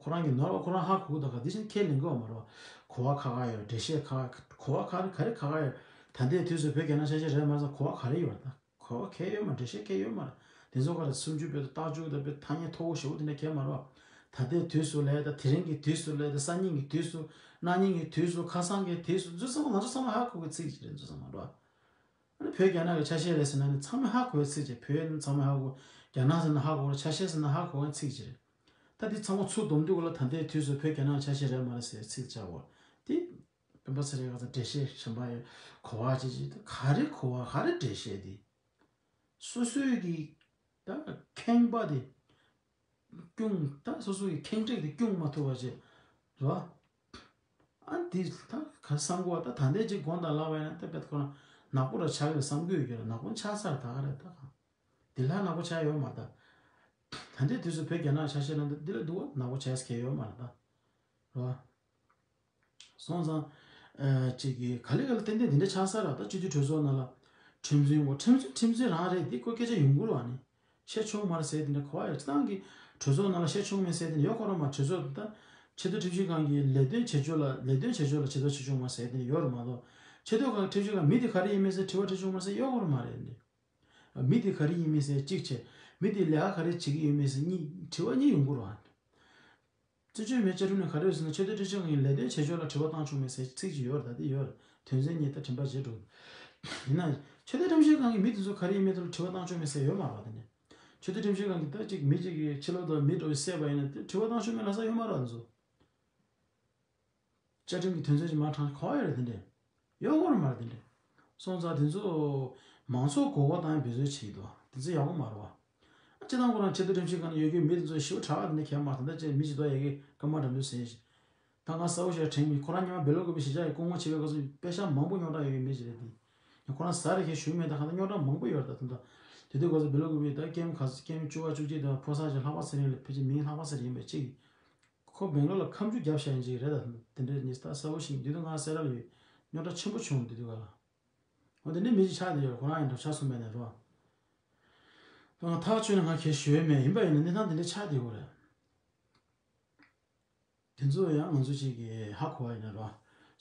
ཁོ་རང་གི་ནོར་བ་ཁོ་རང་ཧ་གོ་གི་འདུག་ག། དེ་བཞིན་ཁས་ལེན་གི་ཡོད་མ་རེད་བ། གོ་བ་ཁག་ཁག་ཡོད། འགྲེལ་བཤད་ཁག་གོ་བ་ཁག་རེད། ག་རེ་ཁག་ཁག་ཡོད། ད་ལྟའི་དུས་ཚོད་བོད་རྒྱ་ནག་ཆ་ཆ་རེད་མ་རེད་ཟེར་གོ་བ་ག་རེ་ཡོད་རེད། ད་གོ་བ་གང་ཡང་ཡོད་མ་རེད། འགྲེལ་བཤད་གང་ཡང་ཡོད་མ་རེད། དེ་ཚོ་ག་རེ་སུམ་ཅུ་པའི་རྟགས་འཇུག་དང་པའི་ཐ་སྙད་མཐོ་བོ་ཞེ་པོ་དེ་འདྲ་གང་ཡང་མ་རེད་བ། ད་ལྟའི་དུས་སུ་ལས་ད་དེ་རིང་གི་དུས་སུ་ལས་ད་སང་ཉིན་གྱི་དུས་སུ་གནངས་ཉིན་གྱི་དུས་སུ་ཁ་སང་གི་དུས་སུ་འཛུལ་ཚང་མ་ང་ཚོ་ཚང་མ་ཧ་གོ་གི་ཚིག་ཅིག་རེད། འཛུལ་ཚང་མ་རེད་བ། ཨ་ནི་བོད་རྒྱ་ནག་གི་ཆ་ཤས་རེད་ཟེར་ན་ནི་ཚང་མས་ཧ་གོ་བའི་ཚིག་ཅིག། བོད་ནི་ཚང་མས་ཧ་གོ། རྒྱ་ནག་ཟེར་ན་ཧ་གོ་རེད། ཆ་ཤས་ཟེར་ན་ཧ་གོ་བའི་ཚིག་ཅིག་རེད། ད་འདི་ཚང་མ་ཚུར་བསྡོམས་དུས་ག་ལ་ད་ལྟའི་དུས་སུ་བོད་རྒྱ་ནག་ཆ་ཤས་རེད་མ་རེད་ཟེར་ཚིག་བཅའ་བ་དེ། སྤེན་པ་ཚེ་རིང་ག་ཚ་འགྲེལ་བཤད་གཞན་པ་ཡོད་གོ་བ་ཅི་ཅི་ད་ག་རེ་གོ་བ་ག་རེ་འགྲེལ་བཤད་དེ། སོ་སོའི་གི་ད་ཁེངས་པ་དེ་སྐྱུང་། ད་སོ་སོ་ཡི་ཁེངས་དྲེགས་དེ་སྐྱུང་མ་ཐུབ་པ་བྱས་རེད་བ། ཨ་འདི་ད་ག་བསམ་གོ་བ། ད་ད་ལྟའི་ཅིག་དགོངས་དག་ལབ་པ་ཡིན་ན་ད་དཔེ་ཁོ་རང་ནག་པོ་ར་ཆགས་ཡོད་བསམ་གི་ཡོད་ཀྱི་རེད། ནག་པོ་ཆགས་ས་རེད། ད་ག་རེད་ད་ག། འདི་ལྷག་ནག་པོ་ཆགས་ཡོད་མ་རེད་ད། ད་ལྟའི་དུས་སུ་བོད་རྒྱ་ནག་ཆ་ཤས་ལ་འདི་འདི་ལ་སྡུག་པ་ནག་པོ་ཆགས་ས་གང་ཡང་ཡོད་མ་རེད་ད། རེད་བ། སོང་ཙང་། ཨ་ཅིག་གི་ག་ལེ་ག་ལེ་ཏན་ཏན་འདི་འདྲ་ཆགས་ས་ར། ད་སྤྱི་འཐུས་གྲོས་ཚོགས་ནང་ལ་ཁྲིམས་འཛིན་གོ། ཁྲིམས་འཛིན་ཁྲིམས་འཛིན་རང་རེད། འདི་ཁོ་སྐད་ཆ་ཡོང་གི་རེད་བ། ནི་བཤད་ཆོག་མ་རེད་ཟེར་དེ་འདྲ་གོ་བ་ཡོད། སྤྱི་བཏང་གི་གྲོས་ཚོགས་ནང་ལ་བཤད་ཆོག་མེད་ཟེར་དེ་འདྲ་ཡོད་ཁོ་རང་མ། གྲོས་ཚོགས་ད་ཆེས་མཐོ་ཁྲིམས་ཞིབ་ཁང་གི་ལས་དོན་བྱེད་ཕྱོགས་ལ་ལས་དོན་བྱེད་ཕྱོགས་ལ་བྱེད་དོ་བྱེད་ཆོག་མ་ཟེར་དེ་འདྲ་ཡོད་རེད་མ་གཏོགས། ཆེས་མཐོ་ཁང་ཁྲིམས་ཞིབ་ཁང་མི་དེ་ག་རེ་ཡིན་མིན་ཟེར་དྲི་བ་དྲི་ཆོག་མ་ཟེར་ཡོད་ཁོ་རང་མ་རེད་འདི། མི་དེ་ག་རེ་ཡིན་མིན་ཟེར་གཅིག་བྱས། མི་དེ་ལས་ཀ་ག་རེ་བྱེད་ཀྱི་ཡོད་མེད་ཟེར་གཉིས། དྲི་བ་གཉིས་ཡོང་གི་རེད་བ། བཙན་བྱོལ་སྨན་བཅའ་ཁྲིམས་ནང་ག་རེ་ཡོད་ཟེར་ན། ཆེས་མཐོ་ཁྲིམས་ཞིབ་ཁང་གི་ལས་དོན་བྱེད་ཕྱོགས་ལ་དྲི་བ་བཏང་ཆོག་མེད་ཟེར་ཚིག་ཅིག་ཡོད་རེད། ད་དེ་ཡོད་རེད། དོན་ཚན་གཉིས་ད་དྲན་པ་བརྗེད་འགྲོ་གི་འདུག། ཡིན་ན་ཆེས་མཐོ་ཁྲིམས་ཞིབ་ཁང་གི་མི་དེ་ཚོ་ག་རེ་ཡིན་མིན་དེ་ལ་དྲི་བ་བཏང་ཆོག་མེད་ཟེར་ཡོད་མ་རེད་བ། དེ་ནས་ཆེས་མཐོ་ཁྲིམས་ཞིབ་ཁང་གི་ད་ཅིག་མི་གཅིག་གིས་ཕྱི་ལོགས་དང་མི་འདྲ་བོ་བསད་པ་ཡིན་ན་དེ་དྲི་བ་བཏང་ཆོག་མེད་ལབ་ས་ཡོད་མ་རེད་བ། དེ་ཚོ། བཅའ་ཁྲིམས་ཀྱི་དོན་ཚན་ཅིག་མར་དྲངས་གོ་བ་ཡོད་རེད། དེ་འདྲས་ཡོད་དགོས་རེད་མ་རེད། དེ་འདྲས་སོང་ཙང་དེ་ཚོ་མང་ཚོགས་མགོ་སྐོར་བཏང་ཡ་འབད་རྩོལ་བྱེད་ཀྱི་འདུག། དེ་ཚོ་ཡག་པོ་མ་རེད་བ། སྤྱིར་བཏང་ཁོ་རང་ཆེས་མཐོ་ཁྲིམས་ཞིབ་ཁང་ནང་ཡོད་མཁན་མི་དེ་ཚོ་ཞེ་པོ་དྲག་ག་དེ་འདྲས་གལ་མ་ཐོན། ད་ཅིག་མི་ཇི་ལྟར་ཡ་གི་སྐར་མ་འགྲམ་དུ་ཟིན་ཞིག། ད་ང་གསལ་པོ་ཞིག་དྲན་མི། ཁོ་རང་སྔོན་མ་སྦེལ་ཀོབ་པའི་གཞིས་ཆགས་ཀྱི་སྐུ་ངོ་བྱེད་པའི་སྐབས་སུ་པེ་ཤག་མང་པོ་རྙོག་དྲ་ཡོད་མཁན་མི་ཞིག་རེད་དེ། ཁོ་རང་ཟ་རེ་ཁྱེར་ཞུ་མེད། ད་གང་ལྟར་རྙོག་དྲ་མང་པོ་ཡོད་རེད། ད་ད་ལྟ་དེ་དུས་སྐབས་སུ་སྦེལ་ཀོབ་པའི་ད་ཀེམ་ག་ས་ཀེམ་བཅུ་པ་བཅུ་གཅིག་དང་ཕོ་གསར་ཅིག་ལྷག་པ་ཚེ་རིང་ལ་ཕལ་ཆེར་མིང་ལྷག་པ་ཚེ་རིང་ཡིན་པ་གཅིག། ཁོ་སྦེང་ལོར་ལ་ཁ་མཆུ་བརྒྱབ་བཞག་ཡིན་ཅིག་རེད། ད་དེ་འདྲའི་ཉིས་ལྟ་གསལ་པོ་ཞིག་འདི་དུས་ང་གསལ་ར་ལ་ཡོད། རྙོག་དྲ་ཆེན་པོ་བྱུང་འདི་དུས་ག་ལ། འོ་དེ་འདྲའི་མི་ཞིག་ཆགས་བསྡད་ཡོད། ཁོ་རང་ཡང་འདྲ་ཆགས་སོང་མེད་ནས་རོ། ད་ང་ཐག་ཆོད་ནས་ང་གལ་ཞུ་ཡས་མེད། ཡིན་པ་ཡིན་ན་གནས་སྟངས་དེ་འདྲ་ཆགས་བསྡད་ཡོད་རེད། དེ་ཚོ་ཡང་ང་ཚོ་གཅིག་གིས་ཧ་གོ་བ་ཡིན་ན་རོ།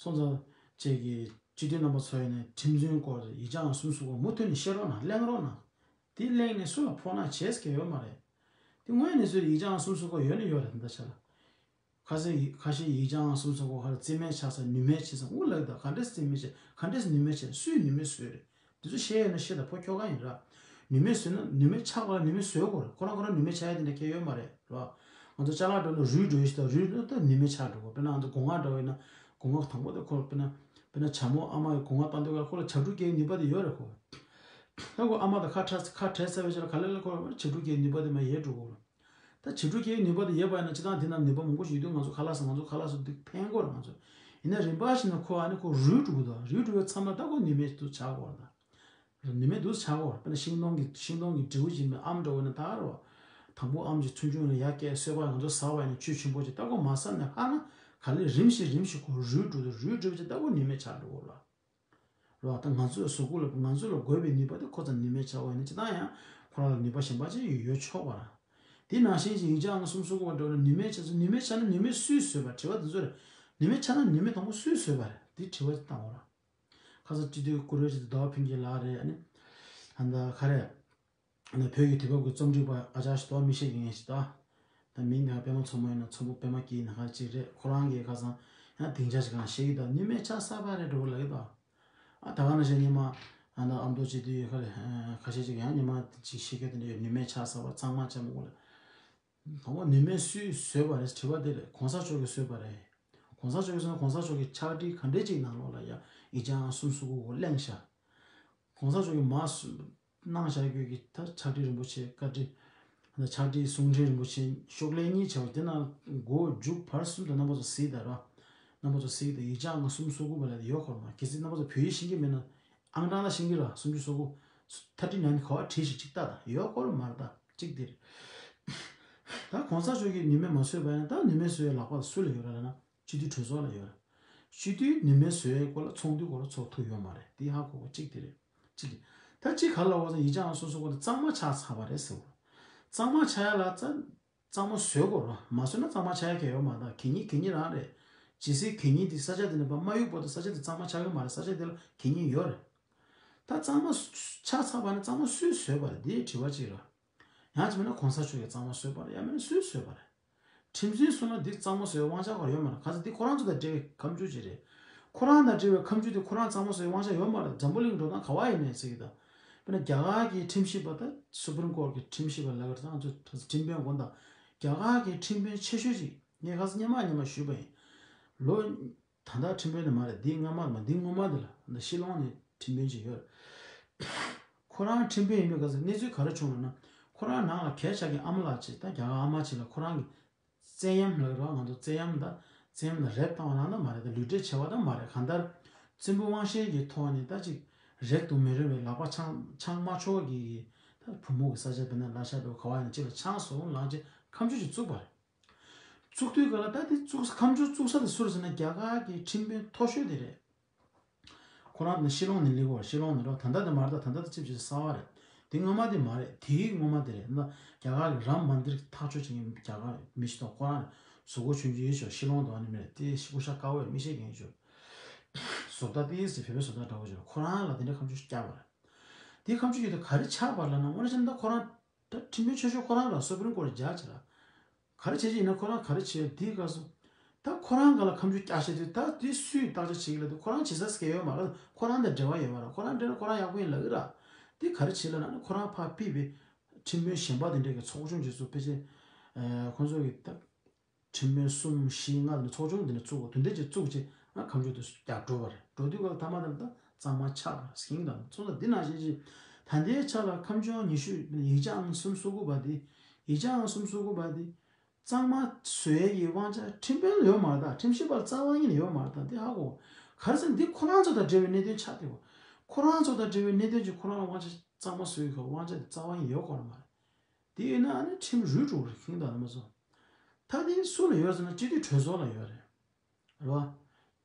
སོང་ཙང་གཅིག་གིས་སྤྱི་འཐུས་རྣམ་པ་ཚོ་ཡིན་ན་ཁྲིམས་དོན་སྐོར་ཡིག་ཆ་གསུམ་སོགས་མུ་མཐུད་ནས་བཤད་རོགས་གནང་། གླེང་རོགས་གནང་། དེ་གླེང་ནས་སུ་ལ་ཕོག་ན་བྱས་ཀྱི་ཡོད་མ་རེད། དེ་དངོས་གནས་སུ་ཡིག་ཆ་གསུམ་སོགས་ཡོད་ནི་ཡོད་རེད། ད་ཆ་ལ། ཁ་སང་ཡི་ཁ་ཤས་ཡིག་ཆ་གསུམ་སོགས་ཧར་རྩིས་མེད་ཆགས་ས་ནུས་མེད་བྱེད་ས་འུ་ལག་ད་ག་འདྲས་རྩིས་མེད་བྱེད། ག་འདྲས་ནུས་མེད་བྱེད། སུས་ནུས་མེད་བཟོས་རེད། དེ་ཚོ་ཤེས་ཡོད་ན་ཤེས་དང་། ཕོ་ཁྱོ་ག་ཡིན་ར། ནུས་མེད་བཟོས་ན་ནུས་མེད་ཆགས་པ་ལ་ནུས་མེད་བཟོས་དགོས་རེད། ཁོ་རང་ཁོ་རང་ནུས་མེད་ཆགས་ཡ་དེ་འདྲ་གལ་ཡོད་མ་རེད་ར། ང་ཚོ་ཅ་ལག་འགྲོ་ན་རུལ་འགྲོ་ཡ་ཞིག་དང་། རུལ་ན་ད་ནུས་མེད་ཆགས་འགྲོ་གོ། དཔེར་ན་ང་ཚོ་སྒོ་ང་འདྲ་བ་ཡིན་ན་སྒོ་ང་དང་པོ་དེ་ཁོ་དཔེར་ན་དཔེར་ན་བྱ་མོ་ཨ་མ་གི་སྒོ་ང་བཏང་དུས་ག་ཁོ་ལ་བྱ་ཕྲུག་སྐྱེ་ནུས་པ་དེ་ཡོད་རེད་ཁོ། ད་ཁོ་ཨ་མ་དང་ཁ་བྲལ་ཁ་བྲལ་ཚར་བའི་རྗེས་ལ་ག་ལེར་ལ་ཁོ་ལ་བྱ་ཕྲུག་སྐྱེ་ནུས་པ་དེ་མར་ཡལ་འགྲོ་གོ། ད་བྱ་ཕྲུག་སྐྱེ་ནུས་པ་དེ་ཡོད་པ་ཡིན་ན་སྤྱིར་བཏང་དེ་ན་ནུས་པ་མང་པོ་ཞིག་ཡོད་དུས་ང་ཚོ་ཁ་ལག་ཟ། ང་ཚོ་ཁ་ལག་ཟ་དུས་ཕན་གོ་ར། ང་ཚོ་ཡིན་ན་རིམ་པ་ཞིག་ན་ཁོ་ཨ་ནི་ཁོ་རུལ་འགྲོ་གི་འདུག། རུལ་འགྲོ་བའི་མཚམས་ལ་ད་ཁོ་ནུས་མེད་དུ་ཆགས་གོ་ར། ད་ནུས་མེད་དུ་ཆགས་གོ་ར། དཔེར་ན་ཤིང་སྡོང་གི་ཤིང་སྡོང་གི་འབྲས་བུ་ཅིག་ཨམ་འདྲ་བོ་ན་ད་ར་བ། དང་པོ་ཨམ་ཅིག་ཆུང་ཆུང་ནས་ཡར་སྐྱེས་སོས་པ་ང་ཚོ་ཟ་བ་ཡིན་ན་ཆུ་ཆེན་པོ་ཅིག་ད་ཁོ་མ་ཟ་ནས་ཧ་ན་ ག་ལེར་རིམ་བཞིན་རིམ་བཞིན་ཁོ་རུལ་འགྲོ་དང་རུལ་འགྲོ་བྱས་ལྟ་བུ་ནུས་མེད་ཆགས་འགྲོ་གི་རེད། རེད་བ། ད་ང་ཚོའི་གཟུགས་པོ་ལ་ང་ཚོ་ལ་དགོས་པའི་ནུས་པ་དེ་ཁོ་ཚོ་ནུས་མེད་ཆགས་པ་ཡིན་ན་ཅི་ལྟར་ཡང་ཁོ་རང་ལ་ནུས་པ་གཞན་པ་ཅིག་ཡོད་ཆོག་པ་རེད། དེ་ནང་བཞིན་གྱི་ཡིག་བརྒྱ་ལྔ་གསུམ་སོ་དགུ་པ་འདྲ་བོ་ལ་ནུས་མེད་ཆགས་ཚུལ་ནུས་མེད་ཆགས་ན་ནུས་མེད་སུས་བཟོས་པ་དྲི་བ་དེ་ཚོ་རེད། ནུས་མེད་ཆགས་ན་ནུས་མེད་དང་པོ་སུས་བཟོས་པ་རེད་དེ་དྲི་བ་དེ་བཏང་བ་རེད། ཁ་སང་སྤྱི་འཐུས་བཀུར་འོས་ཆེད་དུ་ཟླ་བ་ཕུན་སྐྱིད་ལགས་རེད། ཨ་ནི་ཨ་ད་ག་རེ། ཨ་ནི་བོད་ཀྱི་དུས་བབ་ཀྱི་རྩོམ་སྒྲིག་པ་ཨ་ཅག་ཞིག་འདུག་མི་ཤེས་མཁན་ཞིག་འདུག་ད་མིང་དེ་ཧ་པད་མ་མཚོ་མོ་ཡིན་ན་མཚོ་མོ་པད་མ་སྐྱིད་ཡིན་ན་ག་རེ་ཅིག་རེད། ཁོ་རང་གིས་ཁ་སང་ཡང་སྡིངས་ཆ་ཞིག་གང་བཤད་ཀྱི་འདུག་ནུས་མེད་ཆགས་ཚར་བ་རེད་འགྲོ་གི་ལབ་ཀྱི་འདུག་ཨ་ད་ག་ནང་བཞིན་ཉི་མ་ཨ་ད་ཨ་མདོ་སྤྱི་འཐུས་ཡོད་ཁ་རེད། ཁ་ཤས་ཅིག་ཡང་ཉི་མ་ཅིག་བཤད་རྒྱུ་དེ་འདྲ་ཡོད། ནུས་མེད་ཆགས་ཚར་བ་གཙང་མ་ཆགས་མི་དགོས་ལ། དང་པོ་ནུས་མེད་སུས་བཟོས་པ་རེད་དྲི་བ་དེ་རེད། གོང་ས་མཆོག་གིས་བཟོས་པ་རེད། གོང་ས་མཆོག་གིས་བཟོས་ན་གོང་ས་མཆོག་གི་ཕྱག་བྲིས་ག་འདྲས་ཅིག་ནང་ལོགས་ལ་ཡ་ཡིག་བརྒྱ་ལྔ་གསུམ་སོ་དགུ་གོ་གླེང་བཞག་གོང་ས་མཆོག་གིས་མར་གནང་བཞག་རྒྱུ་གི་ད་ཕྱག་བྲིས་རིན་པོ་ཆེ་བཀའ་བྲིས། ཕྱག་བྲིས་གསུང་འཕྲིན་རིན་པོ་ཆེ་ཤོག་ལྷེ་གཉིས་བྱས་པ་དེ་ནང་མགོ་མཇུག་བར་གསུམ་དུ་རྣམ་པ་ཚོ་གཟིགས་དང་ར། རྣམ་པ་ཚོ་གཟིགས་དང་། ཡིག་བརྒྱ་ལྔ་གསུམ་སོ་དགུ་པ་ལ་ཡོད་ཁོ་མ། གལ་སྲིད་རྣམ་པ་ཚོ་བོད་ཡིག་ཤེས་ཀྱི་མེད་ན་ཨང་གྲངས་ལ་ཤེས་ཀྱི་ར། སུམ་ཅུ་སོ་དགུ། ཐར་ཊི་ནའིན་ག་བ་བྲིས་ཤིག་ཅིག་ལྟ་དང་། ཡོད་ཁོ་ར་མ་རེད་ད། གཅིག་དེ་རེད། ད་གོང་ས་མཆོག་གིས་ནུས་མེད་མ་བཟོས་པ་ཡིན་ན་ད་ནུས་མེད་བཟོ་ཡའི་ལག་པ་སུ་ལ་ཡོད་ར་ལབ་ན། སྤྱི་འཐུས་གྲོས་ཚོགས་ལ་ཡོད་རེད། སྤྱི་འཐུས་ནུས་མེད་བཟོ་ཡའི་སྐོར་ལ་ཚོགས་འདུའི་སྐོར་ལ་ཚོགས་ཐུབ་ཡོད་མ་རེད། དེ་ཧ་གོ་དགོས་གཅིག་དེ་རེད། གཅིག་རེད། ད་གཅིག་ག་ལ་བ་ས་ཡིག་བརྒྱ་ལྔ་གསུམ་སོ་དགུ་དེ་གཙང་མ་ཆགས་ཚར་བ་རེད་ཟེར་བ། གཙང་མ་ཆགས་ཡ་ལ་ཙ་གཙང་མ་བཟོ་དགོས་རེད། མ་བཟོས་ན་གཙང་མ་ཆགས་ཡ་གང་ཡོད་མ་རེད། གད་སྙིགས་གད་སྙིགས་རང་རེད། ཇི་སྲིད་གད་སྙིགས་དེ་ས་ཆ་དེ་ནས་ཕར་མ་གཡུག་བར་དུ་ས་ཆ་དེ་གཙང་མ་ཆགས་ཀྱི་མ་རེད། ས་ཆ་དེ་ལ་གད་སྙིགས་ཡོད་རེད། ད་གཙང་མ་ཆགས་ཚར་བ་ནི་གཙང་མ་སུས་བཟོས་པ་རེད། དེའི་དྲི་བ་གཅིག་རེད། ཡང་གཅིག་མིན་ན་གོང་ས་མཆོག་གིས་གཙང་མ་བཟོས་པ་རེད། ཡང་མིན་ན་སུས་བཟོས་པ་རེད། ཁྲིམས་འཛིན་སོང་ན་འདི་གཙང་མ་བཟོ་བའི་དབང་ཆ་ཁོ་རང་ཡོད་མ་རེད། ག་ཚོད་འདི་ཁོ་རང་ཚོ་དང་འབྲེལ་བའི་ཁ་མཆུ་ཅིག་རེད། ཁོ་རང་དང་འབྲེལ་བའི་ཁ་མཆུ་དེ་ཁོ་རང་གཙང་མ་བཟོ་བའི་དབང་ཆ་ཡོད་མ་རེད། འཛམ་བུ་གླིང་འགྲོ་སྟངས་ག་བ་ཡིན་ནའི་ཟེར་གྱི་ད། དཔེར་ན་རྒྱ་གར་གྱི་ཁྲིམས་ཞིབ་པ་ད་སུ་པྲིམ་ཀོར་གྱི་ཁྲིམས་ཞིབ་པ་ལབ་ཀྱི་རེད། ང་ཚོ་ཁྲིམས་དཔོན་དགོངས་དག་རྒྱ་གར་གྱི་ཁྲིམས་དཔོན་ཆེ་ཤོས་ཅིག་ངས་ཁ་སང་སྔོན་མ་སྔོན་མ་ཞུས་པ་ཡིན། ལོ། ད་ལྟ་ཁྲིམས་དཔོན་དེ་མ་རེད། འདི་སྔ་མ་མ་འདི་སྔོན་མ་དེ་ལ་འདི་ཤི་ལོང་ནས་ཁྲིམས་དཔོན་ཅིག་ཡོད། ཁོ་རང་ཁྲིམས་དཔོན་ཡིན་པའི་སྐབས་སུ་གནས་ཚུལ་ག་རེ་བྱུང་ལབ་ན། ཁོ་རང་ནང་ལ་གད་ཆག་གི་ཨ་མ་ལགས་ཅིག་ད་རྒྱ་གར་ཨ་མ་ཅིག་ལ་ཁོ་རང་གི་བཙན་གཡེམ་ལབ་རོགས། ང་ཚོ་བཙན་གཡེམ་ད་བཙན་གཡེམ་ལ་རེབ་བཏང་བ་ནང་ད་མ་རེད། ད་ལུས་འབྲེལ་བྱས་པ་ད་མ་རེད། གང་ལྟར་བཙན་པོའི་དབང་ཤེད་ཀྱི་ཐོག་ནས་ད་ཅིག་རེག་ཏུ་མི་རུང་བའི་ལག་པ་འཆང་འཆང་མ་ཆོག་གི་ད་བུ་མོ་གི་ས་ཆ་དཔེར་ན་ལ་ཤ་འགྲོ་ག་བ་ཡིན་ན་ཅིག་ལ་འཆང་སོང་ལངས་ཅིག་ཁ་མཆུ་ཅིག་བཙུགས་པ་རེད། བཙུགས་དུས་ག་ལ་ད་དེ་བཙུགས་ཁ་མཆུ་བཙུགས་ས་དེ་སུ་རེད་ཟེར་ན་རྒྱ་གར་གྱི་ཁྲིམས་དཔོན་མཐོ་ཤོས་དེ་རེད། ཁོ་རང་དེ་ཤི་ལོང་ནས་སླེབས་པ་ཤི་ལོང་ནས་རོ། ད་ལྟ་དེ་མ་རེད། ད་ད་ལྟ་དེ་ཅིབ་ཅིབ་གསར་བ་རེད། དེ་སྔོན་མ་དེ་མ་རེད། དེའི་སྔོན་མ་དེ་རེད། ད་རྒྱ་གར་གྱི་རམ་མན་དིར་ཐག་གཅོད་བྱེད་མཁན་རྒྱ་གར་མི་ཞིག་དང་ཁོ་རང་གཟུགས་པོ་ཆུང་ཆུང་ཡོད་ཆོག་ཤི་ལོང་དང་ཨ་ནི་མི་རེད། དེ་སྐུ་ཤ་དཀར་བོ་ཡོད། མི་ཤེས་མཁན་ཡོད་ཆོག་བཟོ་ལྟ་དེ་ཟེར་བོད་པའི་བཟོ་ལྟ་འདྲ་བོ་ཆོག་ཁོ་རང་ལ་དེ་འདྲ་ཁ་མཆུ་བཀྱག་པ་རེད། དེ་ཁ་མཆུ་ཡོད་དུས་ག་རེ་ཆགས་པ་ལབ་ན། དངོས་གནས་བྱས་ན་ད་ཁོ་རང་ད་ཁྲིམས་དཔོན་ཆེ་ཤོས་ཁོ་རང་ལ་སུ་པྲིམ་ཀོར་རྒྱག་བྱེད་ལ། ག་རེ་བྱེད་ཀྱི་ཡིན་ན་ཁོ་རང་ག་རེ་བྱེད་དེའི་སྐབས་སུ། ད་ཁོ་རང་སྒང་ལ་ཁ་མཆུ་བཀྱག་བྱེད་དུས་ད་དེ་སུས་བརྟག་དཔྱད་བྱེད་ཀྱི་ལབ་དུས་ཁོ་རང་བྱེད་ས་སྐལ་ཡོད་མ་རེད། ཁོ་རང་དང་འབྲེལ་བ་ཡོད་མ་རེད། ཁོ་རང་འབྲེལ་ན་ཁོ་རང་ཡག་པོ་ཡིན་ལབ་ཀྱི་ར། དེ་ག་རེ་བྱེད་ལབ་ན་ནི་ཁོ་རང་ཕར་ཕུད་པའི་ཁྲིམས་དཔོན་གཞན་པ་དེ་འདྲས་ཀྱི་ཚོགས་ཆུང་ཅིག་བཙུགས་ཕལ་ཆེར། ཁོང་ཚོ་གི་ད། ཁྲིམས་དཔོན་གསུམ་བཞི་ལྔ་དེ་འདྲ་ཚོགས་ཆུང་དེ་འདྲ་བཙུགས་དགོས། དེ་འདྲས་ཅིག་བཙུགས་རྗེས་ང་ཁ་མཆུ་དེ་བཀྱག་འགྲོ་བ་རེད། འགྲོ་དུས་སྐབས་ལ་ཐ་མ་དེ་ལ་ད་གཙང་མ་ཆགས་པ་ཟིན་དང་སོང་ཙང་། འདི་ནང་བཞིན་ཅིག་ད་ལྟའི་ཆ་ལ་ཁ་མཆུ་ཉི་ཤུ་ཡིག་བརྒྱ་ལྔ་གསུམ་སོ་དགུ་པ་དེ། ཡིག་བརྒྱ་ལྔ་གསུམ་སོ་དགུ་པ་དེ། གཙང་མ་བཟོ་ཡས་ཀྱི་དབང་ཆ་ཁྲིམས་དཔོན་ལ་ཡོད་མ་རེད། ད་ཁྲིམས་ཞིབ་པ་རྩ་བ་ཉིད་ནས་ཡོད་མ་རེད། ད་འདི་ཧ་གོ། ག་རེ་ཟེར་ན་འདི་ཁོ་རང་ཚོ་དང་འབྲེལ་བའི་གནད་དོན་ཆགས་བསྡད་ཡོད། ཁོ་རང་ཚོ་དང་འབྲེལ་བའི་གནད་དོན་གྱི་ཁོ་རང་ལ་དབང་ཆ་གཙང་མ་བཟོ་ཡས་ཀྱི་དབང་ཆ་དེ་རྩ་བ་ཉིད་ཡོད་ཁོ་རང་མ་རེད། དེ་ཡོད་ན་ཨ་ནི་ཁྲིམས་རུལ་འགྲོ་གི་རེད། ཁེངས་དང་ལ་མ་སོང་། ད་དེ་སུ་ལ་ཡོད་ཟེར་ན་སྤྱི་འཐུས་གྲོས་ཚོགས་ལ་ཡོད་རེད། རེད་བ།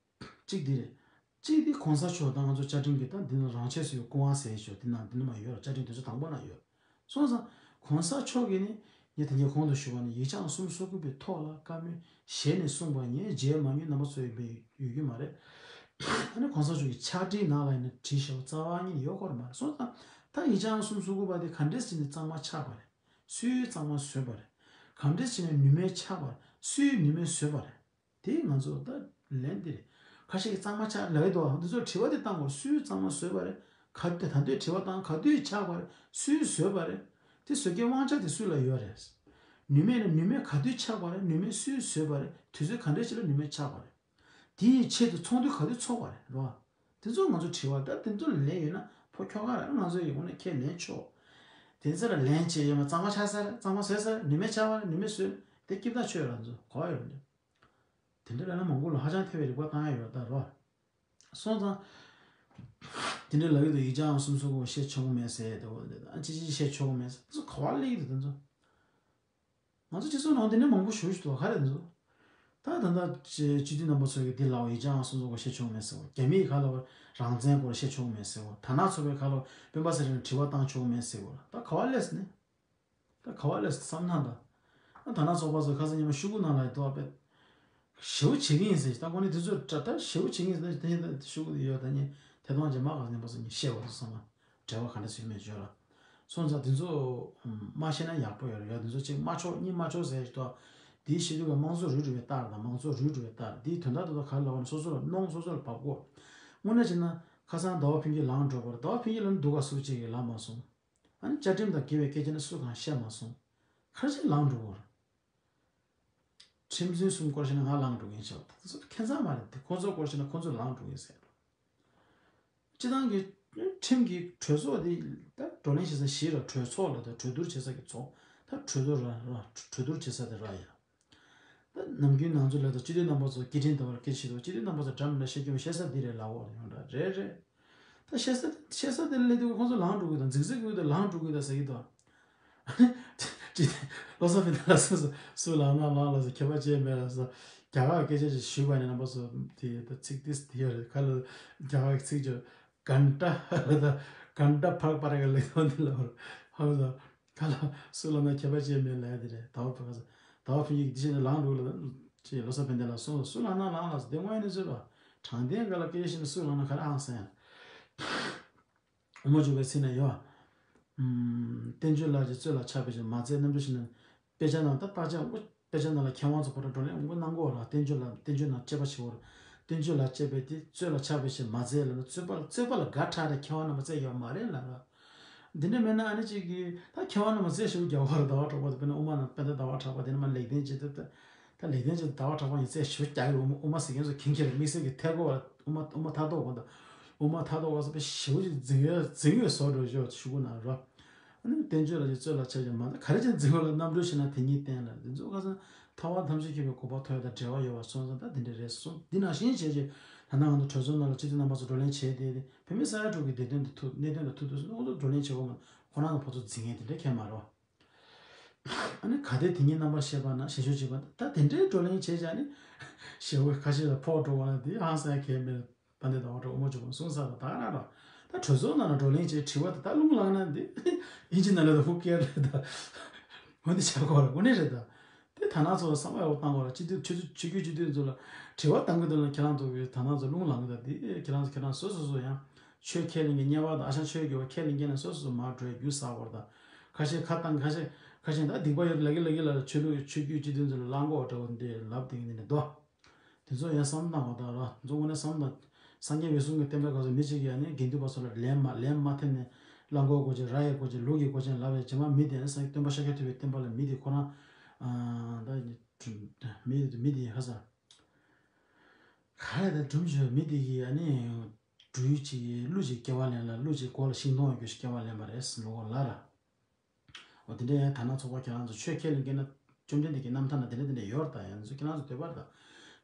གཅིག་འདི་རེད། གཅིག་འདི་གོང་ས་མཆོག་དང་ང་ཚོ་བཅའ་ཁྲིམས་ཀྱི་ད་འདི་ནང་རང་ཆས་སུ་ཡོད་སྐུ་དབང་ཟེར་ཡས་ཆོག་འདི་ནང་འདི་ནང་མ་ཡོད་ར། བཅའ་ཁྲིམས་དེ་ཚོ་དང་པོ་ན་ཡོད། སོང་ཙང་གོང་ས་མཆོག་གིས་ནི་ངས་ད་ངས་གོང་དུ་ཞུས་པ་ནི་ཡིག་བརྒྱ་ལྔ་གསུམ་སོ་དགུ་པའི་ཐོག་ལ་བཀའ་མོལ་ཞལ་ནས་གསུངས་པ་ངས་མཇལ་མ་མྱོང་། རྣམ་པ་ཚོ་ཡིན་པའི་ཡོད་རྒྱུ་མ་རེད། ཨ་ནི་གོང་ས་མཆོག་གི་ཕྱག་བྲིས་ནང་ལ་ཡིན་ན་བྲིས་བཞག་པ་རྩ་བ་ཉིད་ནས་ཡོད་སྐོར་མ་རེད། སོང་ཙང་ད་ཡིག་བརྒྱ་ལྔ་གསུམ་སོ་དགུ་པ་དེ་ག་འདྲས་ཟིན་ནས་གཙང་མ་ཆགས་པ་རེད། སུས་གཙང་མ་བཟོས་པ་རེད། ག་འདྲས་ཟིན་ནས་ནུས་མེད་ཆགས་པ་རེད། སུས་ནུས་མེད་བཟོས་པ་རེད། དེ་ང་ཚོ་ད་ལན་དེ་རེད། ཁ་ཤས་ཀྱིས་གཙང་མ་ཆགས་ལབ་ཀྱི་འདུག་འདི་ཚོར་དྲི་བ་དེ་བཏང་དགོས། སུས་གཙང་མ་བཟོས་པ་རེད། ག་དུས་ད་དུས་དྲི་བ་བཏང་། ག་དུས་ཆགས་པ་རེད། སུས་བཟོས་པ་རེད། དེ་བཟོ་རྒྱུའི་དབང་ཆ་དེ་སུ་ལ་ཡོད་རེད། ནུས་མེད་ནི་ནུས་མེད་ག་དུས་ཆགས་པ་རེད། ནུས་མེད་སུས་བཟོས་པ་རེད། དུས་ཚོད་ག་འདྲ་ཞིག་ལ་ནུས་མེད་ཆགས་པ་རེད། དེ་ཡི་ཆེད་དུ་ཚོགས་འདུ་ག་དུས་ཚོགས་པ་རེད། རེད་བ། དེ་ཚོ་ང་ཚོ་དྲི་བ་ད་དེ་ཚོ་ལན་ཡོད་ན་ཕོ་ཁྱོ་ག་རེད། ང་ཚོ་ཡི་ངོ་ནས་ཁས་ལེན་ཆོག་དེ་ཚོ་ལ་ལན་བྱས་ཡོད་མ། གཙང་མ་ཆགས་ས་རེད། གཙང་མ་བཟོས་ས་རེད། ནུས་མེད་ཆགས་པ་རེད། ནུས་མེད་བཟོས་དེ་སྐྱིད་ཐག་ཆོད་ར། ང་ཚོ་གོ་ཡོད་རེད། དེ་འདྲ་ལབ་ན་མང་པོ་ལ་ཧ་ཅང་ཐེ་བའི་རིགས་པ་བཏང་ཡ་ཡོད་ད་རོ། སོང་ཙང་། དེ་འདྲ་ལབ་ཀྱི་འདུག་ཡིག་བརྒྱ་ལྔ་གསུམ་སོ་དགུ་བཤད་ཆོག་གི་མེད་ཟེར་དེ་འོ་དེ་ཨ་ཅི་ཅི་བཤད་ཆོག་གི་མེད་ཟེར། དེ་ཚོ་ག་བ་སླེབས་ཀྱི་འདུག་དེ་ཚོ། ང་ཚོ་སྤྱི་ཚོགས་ནང་དེ་འདྲ་མང་པོ་ཞེ་པོ་ཞིག་འདུག་ག་རེ་རེད། དེ་ཚོ། ད་ད་ལྟ་སྤྱི་འཐུས་རྣམ་པ་ཚོ་གིས་འདི་ལའོ་ཡིག་ཆ་སོ་སོ་སྐོར་བཤད་ཆོག་མེད་ཟེར་བ། རྒྱ་མིའི་ཁ་ལོ་རང་བཙན་སྐོར་བཤད་ཆོག་མེད་ཟེར་བ། དར་ནག་ཚོགས་པའི་ཁ་ལོ་སྤེན་པ་ཚེ་རིང་དྲི་བ་བཏང་ཆོག་མེད་ཟེར་བ། ད་ག་བ་ལས་ནི། ད་ག་བ་ལས་བསམ་ན་ད། ད་དར་ནག་ཚོགས་པ་ཚོ་ཁ་སང་ཉི་མ་ཤོག་གུ་ནང་ལ་ཡོད་པས། ཞེ་པོ་བྱེད་ཀྱི་ཡིན་ཟེར། ད་ཁོ་ནི་དེ་ཚོ་ད་ད་ཞེ་པོ་བྱེད་ཀྱི་ཡིན་ཟེར། ད་ཤོག་གུ་ཡོད། ད་ནི་ཐད་གཏོང་རྗེས་མ་ག་ནས་པ་ཚོ་ཉི་བཤད་བ་ཚོ་ཚང་མ་འབྲེལ་བ་ག་འདྲ་ཞིག་མེད་བརྗོད་ལ། སོང་ཙང་དེ་ཚོ་མ་ཤེས་ན་ཡག་པོ་ཡོད་རེད། ཡ་དེ་ཚོ་ཅིག་མ་ཆོག་གཉིས་མ་ཆོག་ཟེར་ཞིག་ཏོ། དེའི་ཤེས་དུས་ཀ་དམངས་གཙོ་རུལ་འགྲོ་བའི་རྟགས་དང་། དམངས་གཙོ་རུལ་འགྲོ་བའི་རྟགས། དེའི་དོན་དག་དེ་ཚོ་ག་རེ་ལབ་པ་ན། སོ་སོ་ལ་གནོང་། སོ་སོ་ལ་བབས་གོ། དངོས་གནས་བྱས་ན་ཁ་སང་ཟླ་བ་ཕུན་སྐྱིད་ལངས་འགྲོ་བར། ཟླ་བ་ཕུན་སྐྱིད་ལ་ནི་སྡུག་ག་སུ་གཅིག་གིས་ལབ་མ་སོང་། ཨ་ནི་བཅའ་ཁྲིམས་དང་འགལ་བའི་སྐད་ཆ་ནི་སུ་གང་བཤད་མ་སོང་། ག་རེ་བྱས་ལངས་འགྲོ་བར། ཁྲིམས་འཛིན་གསུམ་སྐོར་བཤད་ན་ང་ལངས་འགྲོ་གི་ཡིན་ཟེར་བ། དེ་ཚོ་ཁྱད་མཚར་མ་རེད། དེ་ཁོ་ཚོ་སྐོར་བཤད་ན་ཁོ་ཚོ་ལངས་འགྲོ་གི་ཡིན་ཟེར། སྤྱི་བཏང་གི་ཁྲིམས་ཀྱི་གྲོས་ཚོགས་དེ་ད་བགྲོ་གླེང་བྱེད་ས་བཞི་ར། གྲོས་ཚོགས་ལ་ད་གྲོས་བསྡུར་བྱེད་ས་གི་ཚོགས། ད་གྲོས་བསྡུར་ར་ར། གྲོས་བསྡུར་བྱེད་ས་དེ་ར་ཡ། ད་ནམ་རྒྱུན་ང་ཚོ་ལ་ད་སྤྱི་འཐུས་རྣམ་པ་ཚོ་སྐད་འཕྲིན་བརྡ་པར་སྐད་ཆ་བཤད་དུས། སྤྱི་འཐུས་རྣམ་པ་ཚོ་འདྲ་མི་འདྲ་བཤད་རྒྱུ་མ། བཤད་ས་འདི་རེད་ལབ་འོ་ཡོང་འདྲ་རེད་རེད། ད་བཤད་ས་བཤད་ས་དེ་ལས་དུས་ཁོང་ཚོ་ལངས་འགྲོ་གི་དང་། རྫིག་རྫིག་གི་དང་ལངས་འགྲོ་གི་དང་ཟེར་གི་འདུག། ཅི་བློ་བཟང་ཕན་བདེ་ལགས་སུ་སུ་ལངས་ན་ལངས་ལ་ཟེར། ཁྱད་པར་ཅན་མེད་ལ་ཟེར། རྒྱ་གར་སྐད་ཆ་ཞིག་ཞུས་པ་ནི་རྣམ་པ་ཚོ་དེ་ད་ཚིག་དེ་དེ་ཡོད་རེད། ཁ་ལ་རྒྱ་གར་གྱི་ཚིག་ཅིག་གྷན་ཊ་ལ་ད་གྷན་ཊ་ཕར་པར་ག་ལེགས་ཐོག་འདི་ལ་བར་ཧ་ཟེར། ཁ་ལ་སུ་ལ་ན་ཁྱད་པར་ཅན་མེད་ལབ་ཡ་དེ་རེད། ཟླ་བ་ཕུན་ཚོགས། ཟླ་བ་ཕུན་ཚོགས་འདི་བྱས་ནས་ལངས་འགྲོ་ལ་ཅེས་བློ་བཟང་ཕན་བདེ་ལགས་གསུངས། སུ་ལངས་ན་ལངས་ལ་ཟེར། དེ་དངོས་ཡིན་ནི་ཚོད་ལ་དྲང་བདེན་སྒང་ལ་སྐད་ཆ་བཤད་ན་སུ་ལངས་ན་ག་རེ་ཨང་སང་། དབུ་མ་འཇུག་པའི་ཚིག་ནས་ཡོད། ཨམ། བསྟན་བཅོས་ལ་བཅས་རྩོད་ལ་ཆགས་པའི་ཕྱིར་མ་མཛད། རྣམ་འགྲེལ་ཞིག་ན། དཔེ་ཆ་ནང་ད་བརྟག་དཔྱད་དཔེ་ཆ་ནང་ལ་མཁས་དབང་ཚོ་ཕོ་བྲང་བགྲོ་གླེང་དབུ་མ་གནང་གོ་ལ། བསྟན་བཅོས་ལ་བསྟན་བཅོས་ནང་དཔྱད་པ་བྱེད་པར། བསྟན་བཅོས་ལ་དཔྱད་པའི་དེ་རྩོད་ལ་ཆགས་པའི་ཕྱིར་མ་མཛད་ལབ་ན། རྩོད་པ་རྩོད་པ་ལ་དགའ་དྲགས་ཏེ་མཁས་དབང་རྣམ་པ་རྩོད་ཡོད་མ་རེད་ལབ་ར། འདི་འདྲ་མེད་ན་ཨ་ནི་གཅིག་གིས་ད་མཁས་དབང་རྣམ་པ་རྩོད་ཞུ་རྒྱག་པར་ཟླ་བ་གྲགས་པ་དེ། དཔེར་ན་དབུ་མ་ནང་དཔེ་ད་ཟླ་བ་གྲགས་པ་དེ་ནི་མ་ལེགས་ལྡན་འབྱེད་དེ་ད། ད་ལེགས་ལྡན་འབྱེད་ཟླ་བ་གྲགས་པ་ཡིན་ཚད་ཞུ་རྒྱག་གི་རེད། དབུ་མ་ཟེར་མཁན་ཚོ་མཁྱེན་མཁྱེན་རེད། དམིགས་བསལ་གྱི་ཐད་ཀོ་བ་དབུ་མ་དབུ་མ་ཐག་ཐོག་གོ་ད། དབུ་མ་ཐག་ཐོག་གོ་ས་དཔེ་ཞེ་པོ་ཅིག་འཛིང་ཡོད་འཛིང་ཡོད་བཟོ་འགྲོ་ཞོ་ཤུ་གུ་ན་རོ། ཨ་ནི་བསྟན་བཅོས་ལ་ཅིག་རྩོད་ལ་ཆ་ཅིག་མ་ད་ག་རེ་ཅིག་འཛིང་བ་ལ་རྣམ་གྲོལ་ཞིག་ན་དེ་ཉིད་བསྟན་ལ། འདི་ཚོ་ཁ་སང་ཐར་པ་ཐམས་ཅད་མཁྱེན་པའི་གོ་འཕང་ཐོབ་ཡ་དང་འབྲེལ་བ་ཡོད་པ་སོང་ཙང་ད་དེ་འདྲ་རེད་གསུངས། འདི་ནང་བཞིན་བྱས་རྗེས་ད་ནང་ང་ཚོ་གྲོས་ཚོགས་ནང་ལ་སྤྱི་འཐུས་རྣམ་པ་ཚོ་བགྲོ་གླེང་བྱས་ཏེ། དེ་བོད་མི་ས་ཡ་དྲུག་གི་བདེ་དོན་དང་ཐུག་གནད་དོན་དང་ཐུག་དུས་སུ་ཁོང་ཚོ་བགྲོ་གླེང་བྱེད་དགོས་མ། ཁོ་རང་ཚོ་ཕོ་ཚོ་འཛིང་ངེས་དེ་འདྲ་ཁྱད་མ་རོ། ཨ་ནི་ག་དེ་དེ་ཉིད་རྣམ་པར་ཤེས་པ་ན་ཞེས་ཞུ་བྱེད་པ། ད་དེ་འདྲའི་བགྲོ་གླེང་བྱས་བྱས་ནི་ཞེ་པོ་ཁ་ཤས་ལ་ཕོག་འགྲོ་བ་ན་དེ་ཧང་སང་གལ་མེད། ད་འདི་ད་བ་གྲོགས་དབུ་མ་འཇུག་པ་གསུངས་ས་དང་ད་ག་རང་ར། ད་གྲོས་ཚོགས་ནང་ལ་བགྲོ་གླེང་བྱས་དྲི་བ་དེ་ད་རླུང་ལངས་ན་འདི་ཨིན་ཇི་ནང་ལ་ད་ཧུ་ཀེར་རེད་ད། འོ་འདི་བྱ་དགོས་ར་དངོས་གནས་རེད་ད། དེ་ད་ནང་ཚོ་བསམ་བློ་ཡག་པོ་བཏང་དགོས་ར། སྤྱི་འཐུས་ཆོས་ཆོས་བརྒྱུད་སྤྱི་འཐུས་ཚོ་ལ་དྲི་བ་བཏང་གི་འདུག་ན་ཁྱེད་རང་ཚོ་གི་ད་ནང་ཚོ་རླུང་ལངས་གི་ད། དེ་ཁྱེད་རང་ཚོ་ཁྱེད་རང་སོ་སོ་སོ་ཡང་ཆོས་ཁས་ལེན་མཁན་གཉེར་པ་དང་ཨ་ཞང་ཆོས་ཀྱི་བ་ཁས་ལེན་མཁན་ལ་སོ་སོ་སོ་མར་འགྲོ་རྒྱུ་ཟ་བར་ད། ཁ་ཤས་ཁ་བཏང་ཁ་ཤས་ཁ་ཤས་ད་སྡིག་པ་ཡོད་ལ་གི་ལ་གི་ལ་ཆོས་ལུགས་ཆོས་བརྒྱུད་སྤྱི་འཐུས་ཚོ་ལ་གླང་གོག་འདྲ་བོ་འདི་ལབ་དེ་འདི་ནི་དོ། དེ་ཚོ་ཡང་བསམ་བློ་བཏང་དགོས་ད་ར། དེ་ཚོ་དངོས་གནས་བསམ་བློ་བཏང་། སངས་རྒྱས་འོད་སྲུང་གི་བསྟན་པའི་སྐབས་སུ་མི་གཅིག་གིས་ཨ་ནི་དགེ་འདུན་པ་ཚོ་ལ་ལན་མ་ལན་མ་འཐེབས་ནས་གླང་གོག་གོ་ཅན་ར་ཡི་གོ་ཅན་ལུག་གི་གོ་ཅན་ལབ་ཡ་རྗེས་མ་མི་དེ་ཨ་ནི་སངས་སྟོན་པ་ཤཱཀྱ་ཐུབ་པའི་བསྟན་པ་ལ་མི་དེ་ཁོ་རང་ཨ་ད་མི་མི་དེ་ཧ་ས་ག་རེ་ད་སྒྲུང་བརྗོད་མི་དེ་གིས་ཨ་ནི་སྦྲུལ་གཅིག་ཀླུ་གཅིག་སྐྱེ་བ་ལེན་ལ། ཀླུ་གཅིག་མགོ་ལ་ཤིང་སྡོང་ཡོད་རྒྱུ་ཞིག་སྐྱེ་བ་ལེན་པ་རེད་ཟེར་ལོ་གོ་ལ་ར། འོ་དེ་འདྲ་ཡང་ད་ནང་ཚོགས་པ་ཁྱེད་རང་ཚོ་ཆོས་ཁས་ལེན་མཁན་ན་བཅོམ་ལྡན་འདས་ཀྱི་རྣམ་ཐར་ན་དེ་འདྲ་དེ་འདྲ་ཡོད་རེད་ད། ཡང་ཚོ་ཁྱེད་རང་ཚོ་འདོད་པ་རེད་ད།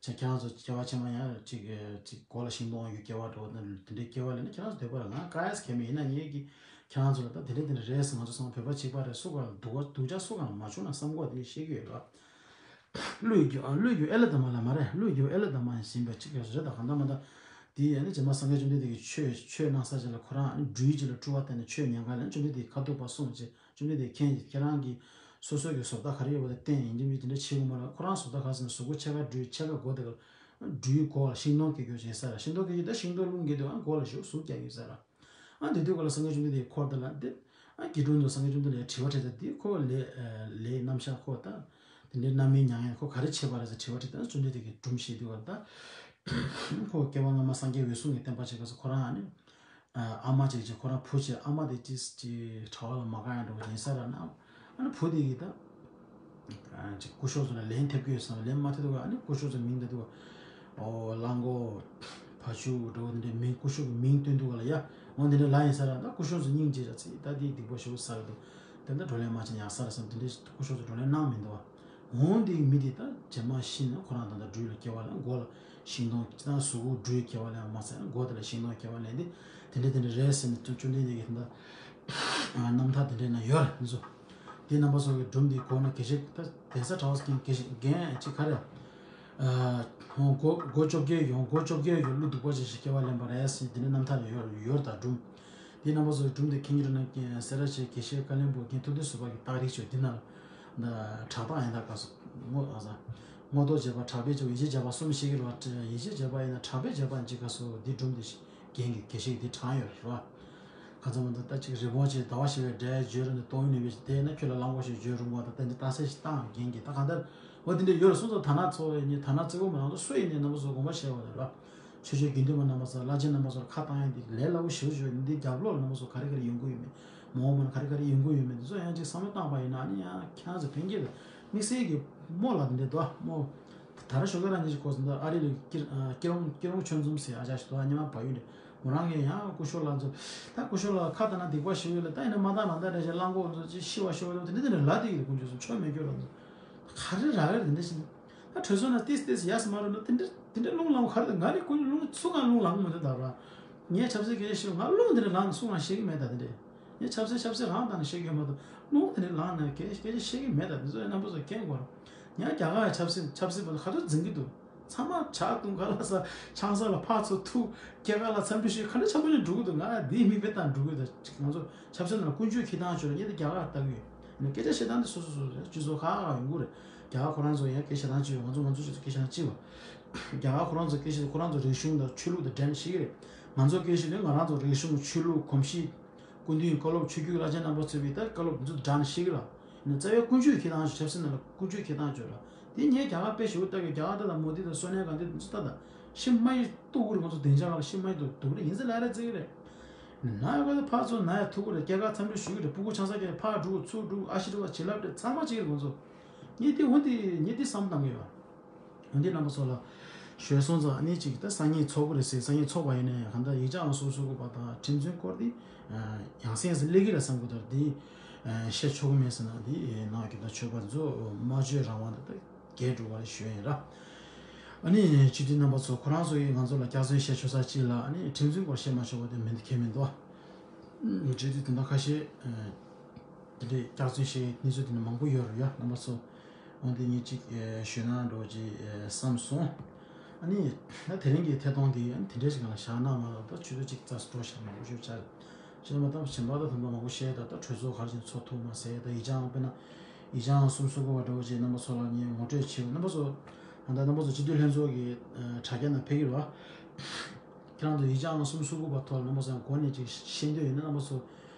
ཆ་ཁྱེད་རང་ཚོ་སྐྱེ་བ་ཕྱི་མ་ཡང་ཅིག་ཅིག་མགོ་ལ་ཤིང་སྡོང་ཡོད་སྐྱེ་བ་འགྲོ་བ་དེ་འདྲའི་སྐྱེ་བ་ལེན་ན་ཁྱེད་རང་ཚོ་འདོད་པ་རེད། ང་ག་ཡས་གལ་མེད་ཡིན་ན་ངེད་ཀྱིས་ཁྱེད་རང་ཚོ་ལ་ད་དེ་འདྲ་དེ་འདྲ་རེད་ཟེར། ང་ཚོ་ཚང་མ་བོད་པ་གཅིག་པ་རེད། སུ་གང་ལ་སྡུག་པ་སྡུག་ཅག་སུ་གང་ལ་མ་བྱུང་ན་བསམ་གོ་དེ་འདྲ་བཤད་ཀྱི་ཡོད་རེད། ཀླུ་ཡི་རྒྱུ་ཨ་ཀླུ་ཡི་རྒྱུ་ཨེ་ལ་དྭགས་མ་ལ་མ་རེད། ཀླུ་ཡི་རྒྱུ་ཨེ་ལ་དྭགས་མ་ཡིན་ཟིན་པ་གཅིག་ཡོད་རེད་ད། གང་ལྟར་མ་ད་དེ་ཡང་ནི་རྗེས་མ་སངས་རྒྱས་བཅོམ་ལྡན་འདས་ཀྱི་ཆོས་ཆོས་གནང་ས་ཅིག་ལ་ཁོ་རང་ཨ་ནི་སྦྲུལ་ཅིག་ལ་སྤྲུལ་བ་བསྟན་ནས་ཆོས་ཉན་ག་ལ་བཅོམ་ལྡན་འདས་ཀྱི་ཁ་ཐུག་པ་གསུངས་བྱས། བཅོམ་ལྡན་འདས་མཁྱེན་གྱིས་ཁྱེད་རང་གིས་སོ་སོ་གི་བཟོ་ལྟ་ག་རེ་ཡོད་པ་དེ་བསྟན་ཡིན་གྱི་མིན་དེ་འདྲ་བྱེད་དགོས་མ་རེད། ཁོ་རང་བཟོ་ལྟ་ག་ཟེར་ན་གཟུགས་པོ་ཕྱེད་ཀ་སྦྲུལ་ཕྱེད་ཀ་མགོ་དེ་ག་སྦྲུལ་མགོ་ལ་ཤིང་སྡོང་སྐྱེ་རྒྱུ་ཅིག་ཡིན་ས་ར། ཤིང་སྡོང་སྐྱེ་རྒྱུ་ད་ཤིང་སྡོང་རླུང་འགྱེད་དུས་ཨ་མགོ་ལ་ཞུགས་ཟུག་རྒྱག་གི་ཡོད་ས་ར། ཨ་དེ་དུས་ག་ལ་སངས་རྒྱས་བཅོམ་ལྡན་འདས་ཀྱི་འཁོར་དེ་ལ་འདི་ཨ་དགེ་ཕྲུག་ཚོ་སངས་རྒྱས་བཅོམ་ལྡན་འདས་ལ་དྲི་བ་དྲིས་ད། འདི་ཁོ་ལས་ལས་རྣམ་གཞག་ཁོ་ད་དེ་འདྲའི་རྣམ་སྨིན་མྱ་ངན་ཁོ་ག་རེ་བྱས་པ་རེད་ཟེར་དྲི་བ་དྲིས་ད། བཅོམ་ལྡན་འདས་ཀྱིས་སྒྲུང་བཤད་དུས་ག་ལ་ད་ཁོ་སྐྱེ་བ་སྔ་མ་སངས་རྒྱས་འོད་སྲུང་གི་བསྟན་པ་བྱེད་སྐབས་སུ་ཁོ་རང་ཨ་ནི། ཨ་མ་ཅིག་ཅིག་ཁོ་རང་བུ་ཅིག་ཨ་མ་དེ་ཅིག་ཅིག་གྲྭ་བ་ལ་མ་བཀག་ཡང་འགྲོ་གི་ཡིན་ས་ར་ན། ཨ་ནི་བུ་དེ་གིས་ད་ཅིག་སྐུ་ཞབས་ཚོ་ལ་ལན་འཐེབ་ཀྱི་ཡོད་བསམ། ལན་མ་འཐེབ་དུས་ཨ་ནི་སྐུ་ཞབས་ཚོ་མིང་ད་དུ་ཨོ་གླང་གོག་བ་ཕྱུགས་འགྲོ་འདི་འདྲའི་མིང་སྐུ་ཞབས་ཀྱི་མིང་བཏོན་དུས་ག་ལ་ཡ་འོ་འདི་འདྲ་ལ་ཡིན་ས་ར། ད་སྐུ་ཞབས་ཚོ་སྙིང་རྗེ་ར་ཚིག་ད་དེའི་སྡིག་པ་ཞེ་པོ་བསགས་འདུག། དེ་འདྲ་བགྲོ་གླེང་མ་བྱས་ན་ཡག་ས་རེད་བསམ། དེ་འདྲའི་སྐུ་ཞབས་ཚོ་བགྲོ་གླེང་གནང་མི་འདུག་བ། འོང་དེའི་མི་དེ་ད་རྗེས་མ་ཤི་ན་ཁོ་རང་ད་ལྟ་སྦྲུལ་ལ་སྐྱེ་བ་ལེན། མགོ་ལ་ཤིང་སྡོང་ཅི་ད་གཟུགས་པོ་སྦྲུལ་སྐྱེ་བ་ལེན་མ་ཟད་མགོ་དེ་ལ་ཤིང་སྡོང་སྐྱེ་བ་ལེན་དེ་དེ་འདྲ་དེ་འདྲ་རེད་ཟེར་ནས་བཅོམ་བཅོམ་ལྡན་འདས་ཀྱི་ད་ལྟ་རྣམ་ཐར་དེ་འདྲའི་ནང་ཡོད་རེད། འདི་ཚོ་དེ་རྣམ་པ་ཚོ་གི་སྒྲུང་འདི་གོ་ན་དགེ་བཤེས་ད་གདན་ས་གྲྭ་པ་ཚོ་རྒན་དགེ་བཤེས་རྒན་ཅིག་ག་རེ་ ཨ། ཧོང་སྒོ་སྒོ་བཅོ་བརྒྱད་ཀྱི་ཧོང་སྒོ་བཅོ་བརྒྱད་ཀྱི་ཀླུ་གདུག་པ་ཅན་ཞིག་སྐྱེ་བ་ལེན་པ་རེད་ཟེར། དེ་ནས་རྣམ་ཐར་ཡོད་ཡོད་དང་སྒྲུང་། དེའི་རྣམ་པ་ཚོའི་སྒྲུང་དེ་མཁྱེན་གྱི་རེད་ན། སེ་ར་བྱེས་དགེ་བཤེས་ཀ་ལོན་སྦུག་མཁན་ཐུབ་བསྟན་ཟུར་པ་གི་རྟགས་རིགས་ཆོས་འདི་ན་ཕྲག་དོག་ཡིན་ད་ག་སོ་ངོ་ཨ་ས་ངོ་ཐོག་བྱས་པ་ཕྲག་པའི་བྱས་པ་ཡིད་ཆེས་བྱས་པ་གསུམ་ཤེས་ཀྱི་རེད་བ། ཡིད་ཆེས་བྱས་པ་ཡིན་ན་ཕྲག་པའི་བྱས་པ་འཇིག་ག་སོ་འདི་སྒྲུང་དེ་ཞིག་རྒན་གྱི་དགེ་བཤེས་ཀྱིས་འདི་དྲངས་ཡོད་རེད་བ། ཁ་ཚང་མ་ད་ལྟ་ཅིག་རི་བོང་ཆེ་ཟླ་བ་ཞེས་པའི་སྒྲས་བརྗོད་རུང་ནས་སྟོང་ཡོད་ནས་བས་དེས་ན་ཁྱོད་ལ་གླང་པོ་ཞེས་བརྗོད་རུང་བ་དང་ད་འདི་རྟགས་གསལ་ཞིག་བཏང་རྒན་གྱིས་ད་གང་ལྟར་འོ་དེ་འདྲ་ཡོད་རེད་སོང་ཙང་ད་ན་ཚོ་ཡིན་ནི་ད་ན་རྩེ་བོ་མ་ནང་དུ་སུ་ཡིན་ནི་རྣམ་པ་ཚོ་དགོངས་པ་བཞེས་པ་རེད་ལ། ཆོས་བརྒྱུད་དགེ་འདུན་པ་རྣམ་པ་ཚོ་བླ་ཆེན་རྣམ་པ་ཚོར་ཁ་བཏང་ཡ་འདི་ལས་སླ་པོ་ཞེ་པོ་ཞིག་འདི་རྒྱབ་ལོགས་རྣམ་པ་ཚོ་ག་རེ་ག་རེ་ཡོང་གི་ཡོད་མེད་མོ་མ་ན་ག་རེ་ག་རེ་ཡོང་གི་ཡོད་མེད་འདི་ཚོ་ཡང་ཅིག་བསམ་བློ་བཏང་པ་ཡིན་ན་ནི་ཡང་ཁྱེད་རང་ཚོ་ཕན་གྱི་རེད། དམིགས་བསལ་གྱི་རྨོ་ལགས་འདི་འདྲ་འདུག་རྨོ། ད་ར་ཞོགས་ཀ་རང་ཉིད་ཀྱི་སྐོར་ཟིན་ད་ཨ་རི་ལ་སྐྱིད་སྐྱིད་རོང་སྐྱིད་རོང་ཆོས་འཛོམས་ཟེར་ཨ་ཅག་ཞིག་འདུག་ཨ་ཉི་མ་བ་ཡུལ་ནས་མོ་རང་གིས་ཡང་སྐུ་ཞབས་ལགས་ཚོ་ད་སྐུ་ཞབས་ལགས་ཁ་ད་ན་སྡིག་པ་ཞིག་ཡོད་ལ་ད་ཡིན་ན་མ་ད་ལ་ད་རེ་ཞིག་གླང་གོག་ཚོ་ཅི་ཤི་བ་ཤི་བ་ཚོ་དེ་འདྲ་དེ་འདྲ་ལ་དེ་ཡིན་དགོངས་ཆོས་སོང་ཆོས་མེད་སྐྱོ་ལ་ཚོ་ག་རེ་ར་རེ་དེ་འདྲ་ཞིག་ད་གྲོས་ཚོགས་ན་ཏིས་ཏིས་ཡས་མ་རུ་ན་དེ་འདྲ་དེ་འདྲ་རླུང་ལངས་ག་རེ་ད་ང་ནི་ཀུན་རླུང་ཚུགས་ང་རླུང་ལངས་མི་འདུག་ད་ར་ངས་ཆབ་སྲིད་སྐད་ཆ་ཤོད་ང་རླུང་དེ་འདྲ་ལངས་ཚུགས་ང་ཤེས་ཀྱི་མེད་ད་དེ་འདྲ། ངས་ཆབ་སྲིད་ཆབ་སྲིད་རང་བཏང་ནས་བཤད་ཀྱི་ཡོད་མ་གཏོགས་རླུང་དེ་ནས་ལངས་ནས་སྐད་སྐད་ཆ་བཤད་ཀྱི་མེད་ད། འདི་ཚོ་ཡང་རྣམ་པ་ཚོ་མཁྱེན་དགོས་རེད། ཡང་རྒྱ་གར་ཆབ་སྲིད་ཆབ་སྲིད་པ་ཚོ་ག་ཚོད་འཛིན་གྱི་འདུག་ཚང་མ་ཇ་བཏུང་ག་ལ་ས་ཆང་ས་ལ་ཕར་ཚུར་ཐུག་སྐྱེ་རྒ་ལ་འཚམས་འདྲི་ཞུས་ག་འདྲ་ཆགས་པོ་ཞིག་འགྲོ་གི་འདུག་ང་འདིའི་མིག་དཔེ་ལྟར་འགྲོ་གི་འདུག་ང་ཚོ་ཆབ་སྲིད་ནང་ལ་ཀུན་སྤྱོད་འཁྱེར་སྟངས་ཆོས་ལ་ངས་འདི་རྒྱ་གར་ལྟ་གི་ཡོད། ཡིན་ན་སྐད་ཆ་བཤད་སྟངས་འདི་སོ་སོ་སོ་སོ་རེད། སྤྱི་ཚོགས་ཁག་ཁག་ཡོང་གི་རེད། རྒྱ་གར་ཁོ་རང་ཚོ་ཡང་སྐད་ཆ་བཤད་སྟངས་གཅིག་ཡོད། ང་ཚོ་ང་ཚོ་སྤྱི་ཚོགས་སྐད་ཆ་སྤྱི་བ། རྒྱ་གར་ཁོ་རང་ཚོ་སྐད་ཆ་ཁོ་རང་ཚོ་རིག་གཞུང་དང་ཆོས་ལུགས་དང་འབྲེལ་ནས་བཤད་ཀྱི་རེད། ང་ཚོ་སྐད་ཆ་ནི་ང་རང་ཚོ་རིག་གཞུང་ཆོས་ལུགས་གོམས་གཤིས། སྐུ་མདུན་བཀའ་སློབ་ཆོས་བརྒྱུད་བླ་ཆེན་རྣམ་པ་ཚོས་པའི་ད་བཀའ་སློབ་འདི་ཚོ་དྲང་ཤེས་ཀྱི་ལ། ཡིན་ན་རྩ་བའི་ཀུན་སྤྱོད་འཁྱེར་སྟངས་ཆབ་སྲིད་ནང་ལ་ཀུན་སྤྱོད་འཁྱེར་སྟངས་བརྗོད་ལ། དེ་ངས་རྒྱ་གར་དཔེ་ཞེ་པོ་ལྟ་གི་རྒྱ་གར་ད་ལ་མོ་དི་དང་སོ་ནིའ་གྷན་དྷི་འདི་ཚོ་ལྟ་ད། ཤི་མ་ཡི་ལྟོ་གུར་ང་ཚོ་བདེ་འཇགས་ལ་ཤི་མ་ཡི་ལྟོ་སྡུག་རེད་ཡིན་ཟེར་ལ་རེ་ཟེར་གི་རེད། ན་ཡོད་ག་ད་ཕར་ཚུར་ན་ཡ་ཐུག་གི་རེད། སྐྱེས་སྐར་འཚམས་འདྲི་ཞུ་གི་རེད། སྤུ་གུ་ཆང་ས་སྐྱེས་ཕར་འགྲོ་ཚུར་འགྲོ་ཨ་ཤི་རི་བ་བྱིན་རླབས་རེད་ཚང་མ་བྱེད་ཀྱི་རེད་ཁོང་ཚོ། ངས་དེ་འོ་འདི་ངས་དེ་བསམ་བཏང་གི་ཡོད། འོན་ཏེ་རྣམ་པ་ཚོ་ལ་ཞུས་སོང་ཙང་ཨ་ནི་གཅིག་ད་སང་ཉིན་ཚོགས་ཀྱི་རེད་ཟེར། སང་ཉིན་ཚོགས་པ་ཡིན་ན་ཡང་གང་ལྟར་ཡིག་ཆ་ཨང་སོ་སོ་དགོས་པ་དང་ཁྲིམས་དོན་སྐོར་དེ་ཡང་སེ་ཡང་སེ་སླེབས་ཀྱི་རེད་བསམ་གི་འདུག་དེ་བཤད་ཆོག་གི་མེད་ཟེར་ན་དེ་ནང་གི་ད་ཆོས་པ་ཚོ་སྨྲ་བརྗོད་རང་དབང་དང་ད་འགལ་འགྲོ་བ་རེད་ཞུ་ཡ་ཡིན་ར། ཨ་ནི་སྤྱི་འཐུས་རྣམ་པ་ཚོ་ཁོ་རང་ཚོ་ཡིས་ང་ཚོ་ལ་སྐྱག་རྫུན་བཤད་ཆོག་ས་གཅིག་ལ་ཨ་ནི་ཁྲིམས་དོན་སྐོར་བཤད་མ་ཆོག་པ་དེ་མི་འདུག་ཁྱད་མི་འདུག་སྤྱི་འཐུས་དེ་འདྲ་ཁ་ཤས། དེ་འདྲའི་སྐྱག་རྫུན་བཤད་གནས་ཚུལ་དེ་འདྲ་མང་པོ་ཡོད་རེད་ཡ། རྣམ་པ་ཚོ་འོན་ཏེ་ངས་ཅིག་ཞུས་ན་འགྲོ་ཅིག་བསམ་སོང་། ཨ་ནི་ད་དེ་རིང་གི་ཐད་གཏོང་དེ་ཨ་ནི་དེ་འདྲའི་ཞིག་ལ་བཞག་ན་མ་གཏོགས་ད་ཆུ་ཚོད་གཅིག་རྩ་སུ་འགྲོ་བཞག་མང་པོ་ཞིག་བྱ་རེད། བྱས་མ་ཐག་བྱེ་མ་ད་དམ་པ་མང་པོ་བཤད་ད་ད་གྲོས་ཚོགས་ག་རེ་བྱས་ཚོགས་ཐུབ་མ་ཟེར་ད་ཡིག་ཆའང་དཔེར་ན་ཡིག་ཆའང་གསུམ་སུ་གོ་བ་འགྲོ་ཅིག་རྣམ་པ་ཚོ་ལ་ངས་ངོ་སྤྲོད་བྱེད་རྣམ་པ་ཚོ་ད་རྣམ་པ་ཚོ་སྤྱི་འཐུས་ལྷན་ཚོགས་ཀྱི་དྲ་རྒྱ་ནང་ཕེབས་ཀྱི་རེད་བ། ཁྱེད་རང་ཚོ་ཡིག་ཆ་ཨང་གསུམ་སུ་དགུ་པ་ཐོག་ལ་རྣམ་པ་ཚོ་ཡང་འགོ་ནས་ཅིག་ཤེས་འདོད་ཡོད་ན་རྣམ་པ་ཚོ་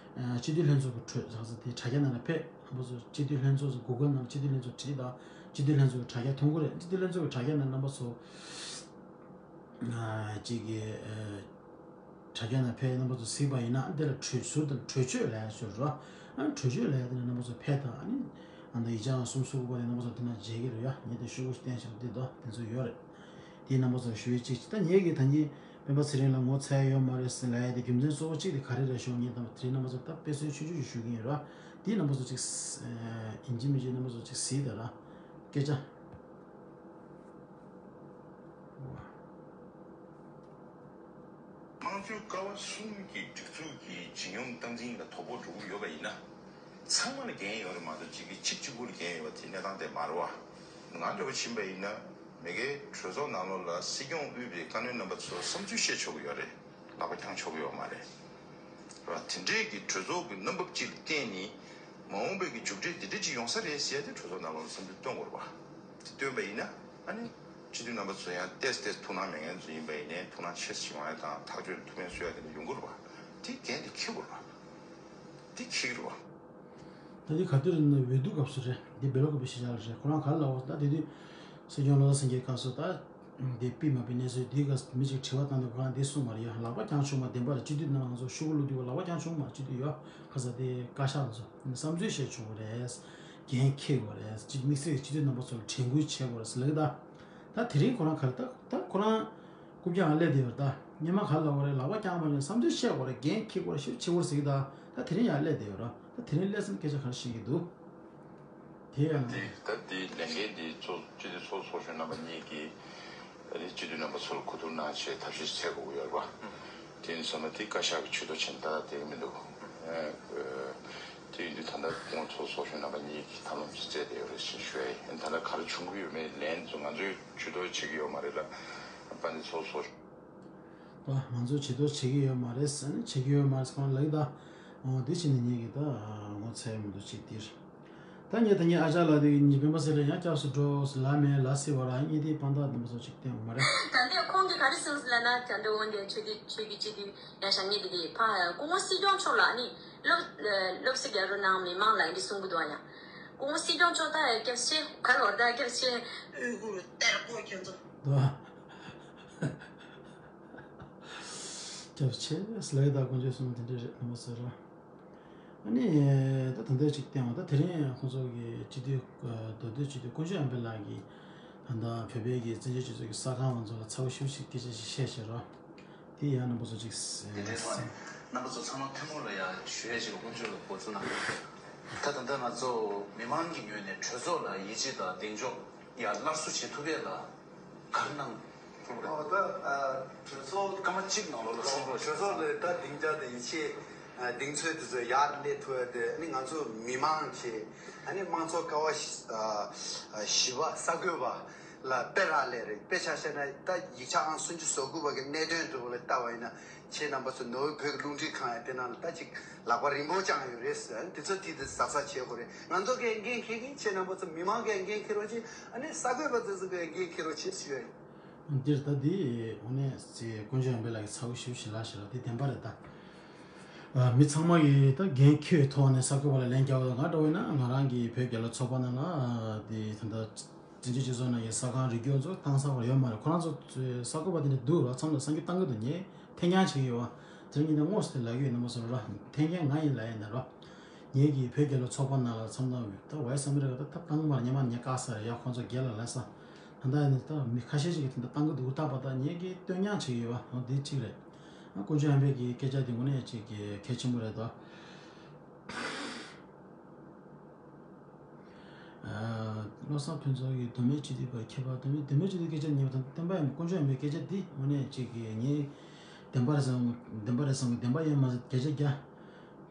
སྤྱི་འཐུས་ལྷན་ཚོགས་ཀྱི་གྲོས་ཚགས་ཚ་དེ་དྲ་རྒྱ་ནང་ལ་ཕེབས། རྣམ་པ་ཚོ་སྤྱི་འཐུས་ལྷན་ཚོགས་སུ་གུ་གལ་ནང་སྤྱི་འཐུས་ལྷན་ཚོགས་བྲིས་དང་སྤྱི་འཐུས་ལྷན་ཚོགས་ཀྱི་དྲ་རྒྱ་མཐོང་གི་རེད། སྤྱི་འཐུས་ལྷན་ཚོགས་ཀྱི་དྲ་རྒྱ་ནང་རྣམ་པ་ཚོ་ཅིག་གི་དྲ་རྒྱ་ནང་ཕེབས་རྣམ་པ་ཚོ་གཟིགས་པ་ཡིན་ན་འདི་ལ་གྲོས་ཟུར་དང་གྲོས་ཆོད་ལབ་ཡ་ཚོ་རེད་བ། གྲོས་ཆོད་ལབ་ཡ་དེ་ནི་རྣམ་པ་ཚོ་ཕེབས་དང་ཨ་ནི་ཨ་ནི་ཡིག་ཆ་ཨང་གསུམ་སུ་དགུ་པ་དེ་རྣམ་པ་ཚོ་དེ་ན་མཇལ་གི་རེད་ཡ། ངས་དེ་ཤོག་གུ་བསྟན་ཞིག་འདི་དོ་དེ་ཚོ་ཡོད་རེད། དེའི་རྣམ་པ་ཚོར་ཞུ་ཡས་གཅིག་ཅིག་ད་ངེད་ཀྱིས་ད་གིན་སྤེན་པ་ཚེ་རིང་ལ་ངོ་ཚ་ཡ་ཡོད་མ་རེད་ཟེར་ལབ་ཡ་དེ་རྒྱུ་མཚན་གཙོ་བོ་གཅིག་དེ་ག་རེ་རེད་ཞུ་ངེད་དང་དེ་རིང་རྣམ་པ་ཚོར་ད་དཔེ་མཚོན་ཆུང་ཆུང་ཞིག་ཞུ་གི་ཡིན་ར། དེའི་རྣམ་པ་ཚོ་གཅིག་ཡིན་གཅིག་མིན་གཅིག་རྣམ་པ་ཚོ་གཅིག་གཟིགས་དང་ར། སྐད་ཆ། དམངས་གཙོའི་ཀ་བ་གསུམ་གྱི་སྒྲིག་འཛུགས་ཀྱི་ཇི་ཡོང་སྟངས་འཛིན་ལ་དོ་ཕོག་འགྲོ་གི་ཡོད་པ་ཡིན་ན། ཚང་མ་ལ་འགན་ཡོད་རེད་མ་གཏོགས་གཅིག་གིས་གཅིག་གཅིག་པུ་ལ་འགན་ཡོད་པ་དེ་གནས་སྟངས་དེ་མ་རེད་བ། ང་འདྲ་བོ་ཕྱིན་པ་ཡིན་ན་མི་སྒེར་གྲོས་ཚོགས་ནང་ལོགས་ལ་སྲིད་སྐྱོང་དབུས་པའི་བཀའ་བློན་རྣམ་པ་ཚོ་བསམ་ཚུལ་བཤད་ཆོག་གི་ཡོད་རེད། ལག་པ་འཁྱང་ཆོག་གི་ཡོད་མ་རེད། ར་དེ་འདྲས་ཀྱི་གྲོས་ཚོགས་ཀྱི་རྣམ་འབབ་ཅིག་ལ་བརྟེན་ནས་མ་འོངས་པའི་གི་མཇུག་འབྲས་དེ་འདྲས་ཅིག་ཡོང་ས་རེད་ཟེར་ཏེ་གྲོས་ཚོགས་ནང་ལོགས་ལ་བསམ་ཚུལ་བཏོན་དགོས་རེད་བ། དེ་བཏོན་པ་ཡིན་ན་ཨ་ནི་སྤྱི་འཐུས་རྣམ་པ་ཚོ་ཡང་ཏོག་ཙམ་ཏོག་ཙམ་ཐུགས་སྣང་མེད་མཁན་ཚོ་ཡིན་པ་ཡིན་ནའི་ཐུགས་སྣང་ཆེ་ཙམ་ཞིག་ཡོང་ཡ་དང་ཐག་གཅོད་ཐུགས་ཕན་གསོས་ཡ་དེ་འདྲ་ཡོང་གི་རེད་བ། དེ་འགན་དེ་འཁྱེར་དགོས་རེད་བ། དེ་འཁྱེར་གྱི་རེད་བ། ད་འདི་ག་དུས་རེད་ན་འོས་བསྡུ་སྐབས་སུ་རེད། འདི་བེ་ལོ་ཀ་པི་ཤི་ཇ་ལ་རེད། ཁོ་རང་ག་ལ་འོ་ད་དེ་དུས་སྲིད་སྐྱོང་བློ་བཟང་སེང་གེ་སྐབས་སུ་ད་འདི་ཕུད་མ་ཕུད་གནས་ཚུལ་འདི་ག་མི་ཅིག་དྲི་བ་བཏང་དུས་ཁོ་རང་འདི་གསུངས་པ་རེད་ཡ། ལག་པ་བརྐྱང་ཆོག་མ་བདེན་པ་རེད། སྤྱི་འཐུས་ནང་ང་ཚོ་ཤོག་གུ་བླུགས་དུས་ལག་པ་བརྐྱང་ཆོག་མ་སྤྱི་འཐུས་ཡོད་ཁ་ས་དེ་བཀའ་ཤག་ཚོ་བསམ་ཚུལ་བཤད་ཆོག་གི་རེད། འགན་འཁྱེར་དགོས་རེད། སྤྱི་དམིགས་བསལ་གྱི་སྤྱི་འཐུས་རྣམ་པ་ཚོ་ལ་དྲན་སྐུལ་བྱེད་དགོས་རེད་ཟེར་ལབ་ཀྱི་ད། ད་དེ་རིང་ཁོ་རང་ག་རེ་ད་ད་ཁོ་རང་རྐུབ་བཀྱག་སླེབས་བསྡད་ཡོད་རེད་ད། སྔོན་མ་ག་ལབ་པ་རེད། ལག་པ་བརྐྱངས་པ་རེད། བསམ་ཚུལ་བཤད་དགོས་རེད། འགན་འཁྱེར་དགོས་རེད། ཞིབ་བྱེད་དགོས་རེད་ཟེར་གྱི་ད། ད་དེ་རིང་ཡང་སླེབས་བསྡད་ཡོད་རེད། ད་དེ་རིང་སླེབས་ཙང་སྐད་ཆ་ག་རེ་བཤད་ཀྱི་འདུག་དེ་ཡང་འདི་ད་འདི་ལས་འགན་འདི་གཙོ་སྤྱི་འཐུས་ཚོགས་གཙོ་གཞོན་རྣམ་པ་གཉིས་ཀྱིས་ཨ་ནི་སྤྱི་འཐུས་རྣམ་པ་ཚོར་གོ་བསྡུར་གནང་ཆེད་ཐབས་ཤེས་བྱེད་དགོས་ཀྱི་ཡོད་རེད་པ། དེ་ཡིན་ཙང་མ་དེ་བཀའ་ཤག་གི་ཇུས་གཏོགས་བྱས་ནས་ད་ལྟ་བསྡད་ཀྱི་མི་འདུག་ཨ། དེ་ཡིན་དུས་ད་ལྟ་སྐུ་ངོ་ཚོགས་གཙོ་ཚོགས་གཞོན་རྣམ་པ་གཉིས་ཀྱིས་ཐབས་ལམ་ཞིག་བཙལ་བསྡད་ཡོད་རེད་ཅེས་ཞུ་ཡ་ཡིན། ད་ལྟ་ག་རེ་བྱུང་གི་ཡོད་མེད་ལན་ཚོ་ང་ཚོས་ཇུས་གཏོགས་བྱེད་ཀྱི་ཡོད་མ་རེད་ལ། དཔལ་ལྡན་ཚོགས་གཙོ་ང་ཚོས་ཇུས་གཏོགས་བྱེད་ཀྱི་ཡོད་མ་རེད་ཟེར་ནས་བྱེད་ཀྱི་ཡོད་མ་རེད་ཟེར་གང་ལབ་ཀྱི་ད། འོ་དེ་བྱས་ནས་ངེད་ཀྱིས་ད་ངོ་ཚ་ཡ་མི་འདུག་ཅིག་དེར། ད་ངས་ད་ངས་ཨ་ཅག་ལགས་དེ་གཉིས་སྤེན་པ་ཚེ་རིང་ཡང་སྐྱབས་སུ་འགྲོ་ལ་མེད་ལ་སི་བ་ར་གཉིས་དེ་དཔང་རྟགས་ལྡན་པ་སོགས་ཅིག་བསྟན་ཡོད་མ་རེད། ད་ལྟའི་ཁོང་གིས་ག་རེ་གསུངས་ཟེར་ལབ་ན། ད་ལྟ་འོན་ཏེ་ཆོས་དེ་ཆོས་ཀྱི་སྤྱི་འཐུས་ཡང་བཞག་ངེས་དེ་དེ་ཕ་སྐུ་ངོ་སྲིད་སྐྱོང་མཆོག་ལ་ནི་སློབ་སློབ་གསོ་རྒྱག་རོགས་གནང་མི་མང་ལ་འདི་གསུང་གི་འདུག་ཨ། ཡང་སྐུ་ངོ་སྲིད་སྐྱོང་མཆོག་ད་སྐྱབས་ཆེ་ག་རེ་བར་ད་སྐྱབས་ཆེ་དབུས་གུར་གཏེར་སྐོག་ཁྱེད་ཚོ། ད་སྐྱབས་ཆེ་ཟེར་ལབ་ཡ་ད་དཀོན་མཆོག་གསུམ་དེ་འདྲ་རེད་ནི་མ་ཟེར་རོ། ཨ་ནི་ད་ད་ལྟ་ཅིག་བསྟན་བ་ད་དེ་རིང་ཁོང་ཚོ་གི་སྤྱི་འཐུས་མདོ་སྟོད་སྤྱི་འཐུས་དཀོན་མཆོག་ཨམ་བན་ལགས་ཀྱིས་ད་ལྟ་བོད་པའི་གི་བཙན་བྱོལ་སྤྱི་ཚོགས་ཀྱི་གསར་ཁང་བ་ཚོ་ལ་ཚ་བོ་ཞེ་པོ་ཞིག་སྐད་ཆ་ཞིག་བཤད་བཤད་རོགས། དེ་ཡང་རྣམ་པ་ཚོ་ཅིག་དེ་འདྲའི་ཐོག་ནས་རྣམ་པ་ཚོ་ཚང་མ་ཐུན་མོང་ལ་ཡང་ཞུ་ཡས་ཅིག་དཀོན་མཆོག་ལ་འགོ་བཙུགས་ན། ད་ད་ལྟ་ང་ཚོ་མི་མང་གི་ངོས་ནས་གྲོས་ཚོགས་ལ་ཡིད་ཆེས་དང་གདེང་འཇོག་ཡར་སླར་གསོ་བྱེད་ཐུབ་ཡས་ལ་ག་རེ་གནང་ཐུབ་རེད། ཨོ་ད་ཨ་གྲོས་ཚོགས་སྐར་མ་གཅིག་ནང་ལོགས་ལ་གསུང་རོགས་གྲོས་ཚོགས་ལ་ད་སྡིངས་ཆ་དང་ཡིད་ཆེས་ཨ་གདེང་ཚོད་དེ་ཚོ་ཡར་སླེབས་ཐུབ་ཡས་དེ་ཨ་ནི་ང་ཚོ་མི་མང་བྱས་ཨ་ནི་དམངས་གཙོ་ཀ་བ་བཞི་ཨ་བཞི་པ་གསར་འགོད་པ་ལ་དཔེ་རག་ལས་རེད། དཔེ་ཆ་བཤད་ན་ད་ཡིག་ཆ་ཨང་སུམ་ཅུ་སོ་དགུ་པ་གི་གནད་དོན་འདྲ་བོ་ལ་ལྟ་བ་ཡིན་ན་ཁྱེད་རྣམ་པ་ཚོ་ནོར་བུ་བོད་ཀྱི་རླུང་འཕྲིན་ཁང་ཡང་དེ་ནང་ལ་ད་ཅིག་ལག་པ་རིང་པོ་བརྐྱངས་ཡོད་རེད་ཟེར། དེ་ཚོ་དེ་དེ་གཟབ་གཟབ་བྱེད་དགོས་རེད། ང་ཚོ་གིས་འགན་འཁྱེར་གྱི་ཁྱེད་རྣམ་པ་ཚོ་མི་མང་གིས་འགན་འཁྱེར་རོགས་བྱེད། ཨ་ནི་གསར་འགོད་པ་ཚོ་ཚོ་གིས་འགན་འཁྱེར་རོགས་བྱེད་ཞུ་ཡ་ཡིན། འདིར་ད་འདི་དངོས་གནས་ཚེ་དཀོན་མཆོག་ཨམ་བན་ལགས་ཀྱི་ཚ་བོ་ཞེ་པོ་ཞིག་ལབ་ཞིག་ལབ་དེ་བདེན་པ་རེད་ད། ཨ་མི་ཚང་མ་གིས་ད་འགན་འཁྱེར་བའི་ཐོག་ནས་གསར་འགོད་པ་ལ་ལན་རྒྱག་པ་དང་། ང་འདྲ་བོ་ཡིན་ན་ང་རང་གི་བོད་རྒྱལ་ལོ་ཚོགས་པ་ནང་ལ་དེ་ད་ལྟ་བཙན་བྱོལ་སྤྱི་ཚོགས་ནང་གི་གསར་ཁང་རིག་སྐྱོར་ཚོ་བཏང་ས་བར་ཡོད་མ་རེད། ཁོ་རང་ཚོ་གསར་འགོད་པ་དེ་འདྲ་འདུག་ར། མཚམས་ལ་གསར་འགྱུར་བཏང་གི་འདུག་ངས་འཐེན་འཁྱེར་བྱེད་ཀྱི་ཡོད་བ། དེ་རིང་ཉིན་ནས་དངོས་སུ་དེ་ལབ་ཀྱི་ཡོད། རྣམ་པ་ཚོ་ར་འཐེན་འཁྱེར་ང་ཡིན་ལབ་ཡིན་ན་ར། ངེད་ཀྱིས་བོད་རྒྱལ་ལོ་ཚོགས་པ་ནང་ལ་མཚམས་མཚམས་ད་ཝའི་སི་ཨ་མི་རི་ཀ་ད་ཐབ་བཏང་གི་མ་རེད། ཉི་མ་ཉེ་དཀའ་ས་རེད་ཡ། ཁོང་ཚོ་སྒེར་ལ་ལབ་ས། ད་ལྟ་ནི་ད་མི་ཁ་ཤས་ཤིག་གིས་དེ་འདྲ་བཏང་གི་འདུག་ད་པ་ད་ངེད་ཀྱིས་བསྟོད་རྐྱང་བྱེད་ཀྱི་ཡོད་བ། འོ་དེ་གཅིག་རེད། ཨ་དཀོན་མཆོག་ཨམ་བན་གྱི་སྐད་ཆ་དེ་དངོས་གནས་ཅིག་གི་གལ་ཆེན་པོ་རེད་དོ། ཨ་བློ་བཟང་ཕུན་ཚོགས་ཀྱིས་མདོ་སྨད་སྤྱི་འཐུས་པ་ཁྱད་པར་མདོ་སྨད་མདོ་སྨད་སྤྱི་འཐུས་སྐད་ཆ་ཉན་པ་དང་བསྟན་པ་ཡིན་པ། དཀོན་མཆོག་ཨམ་བན་སྐད་ཆ་འདི་དངོས་གནས་ཅིག་གི་ངས་བདེན་པ་རེད་བསམ། བདེན་པ་རེད་བསམ་གི། བདེན་པ་ཡིན་མ་ཟད་བརྒྱ་ཆ་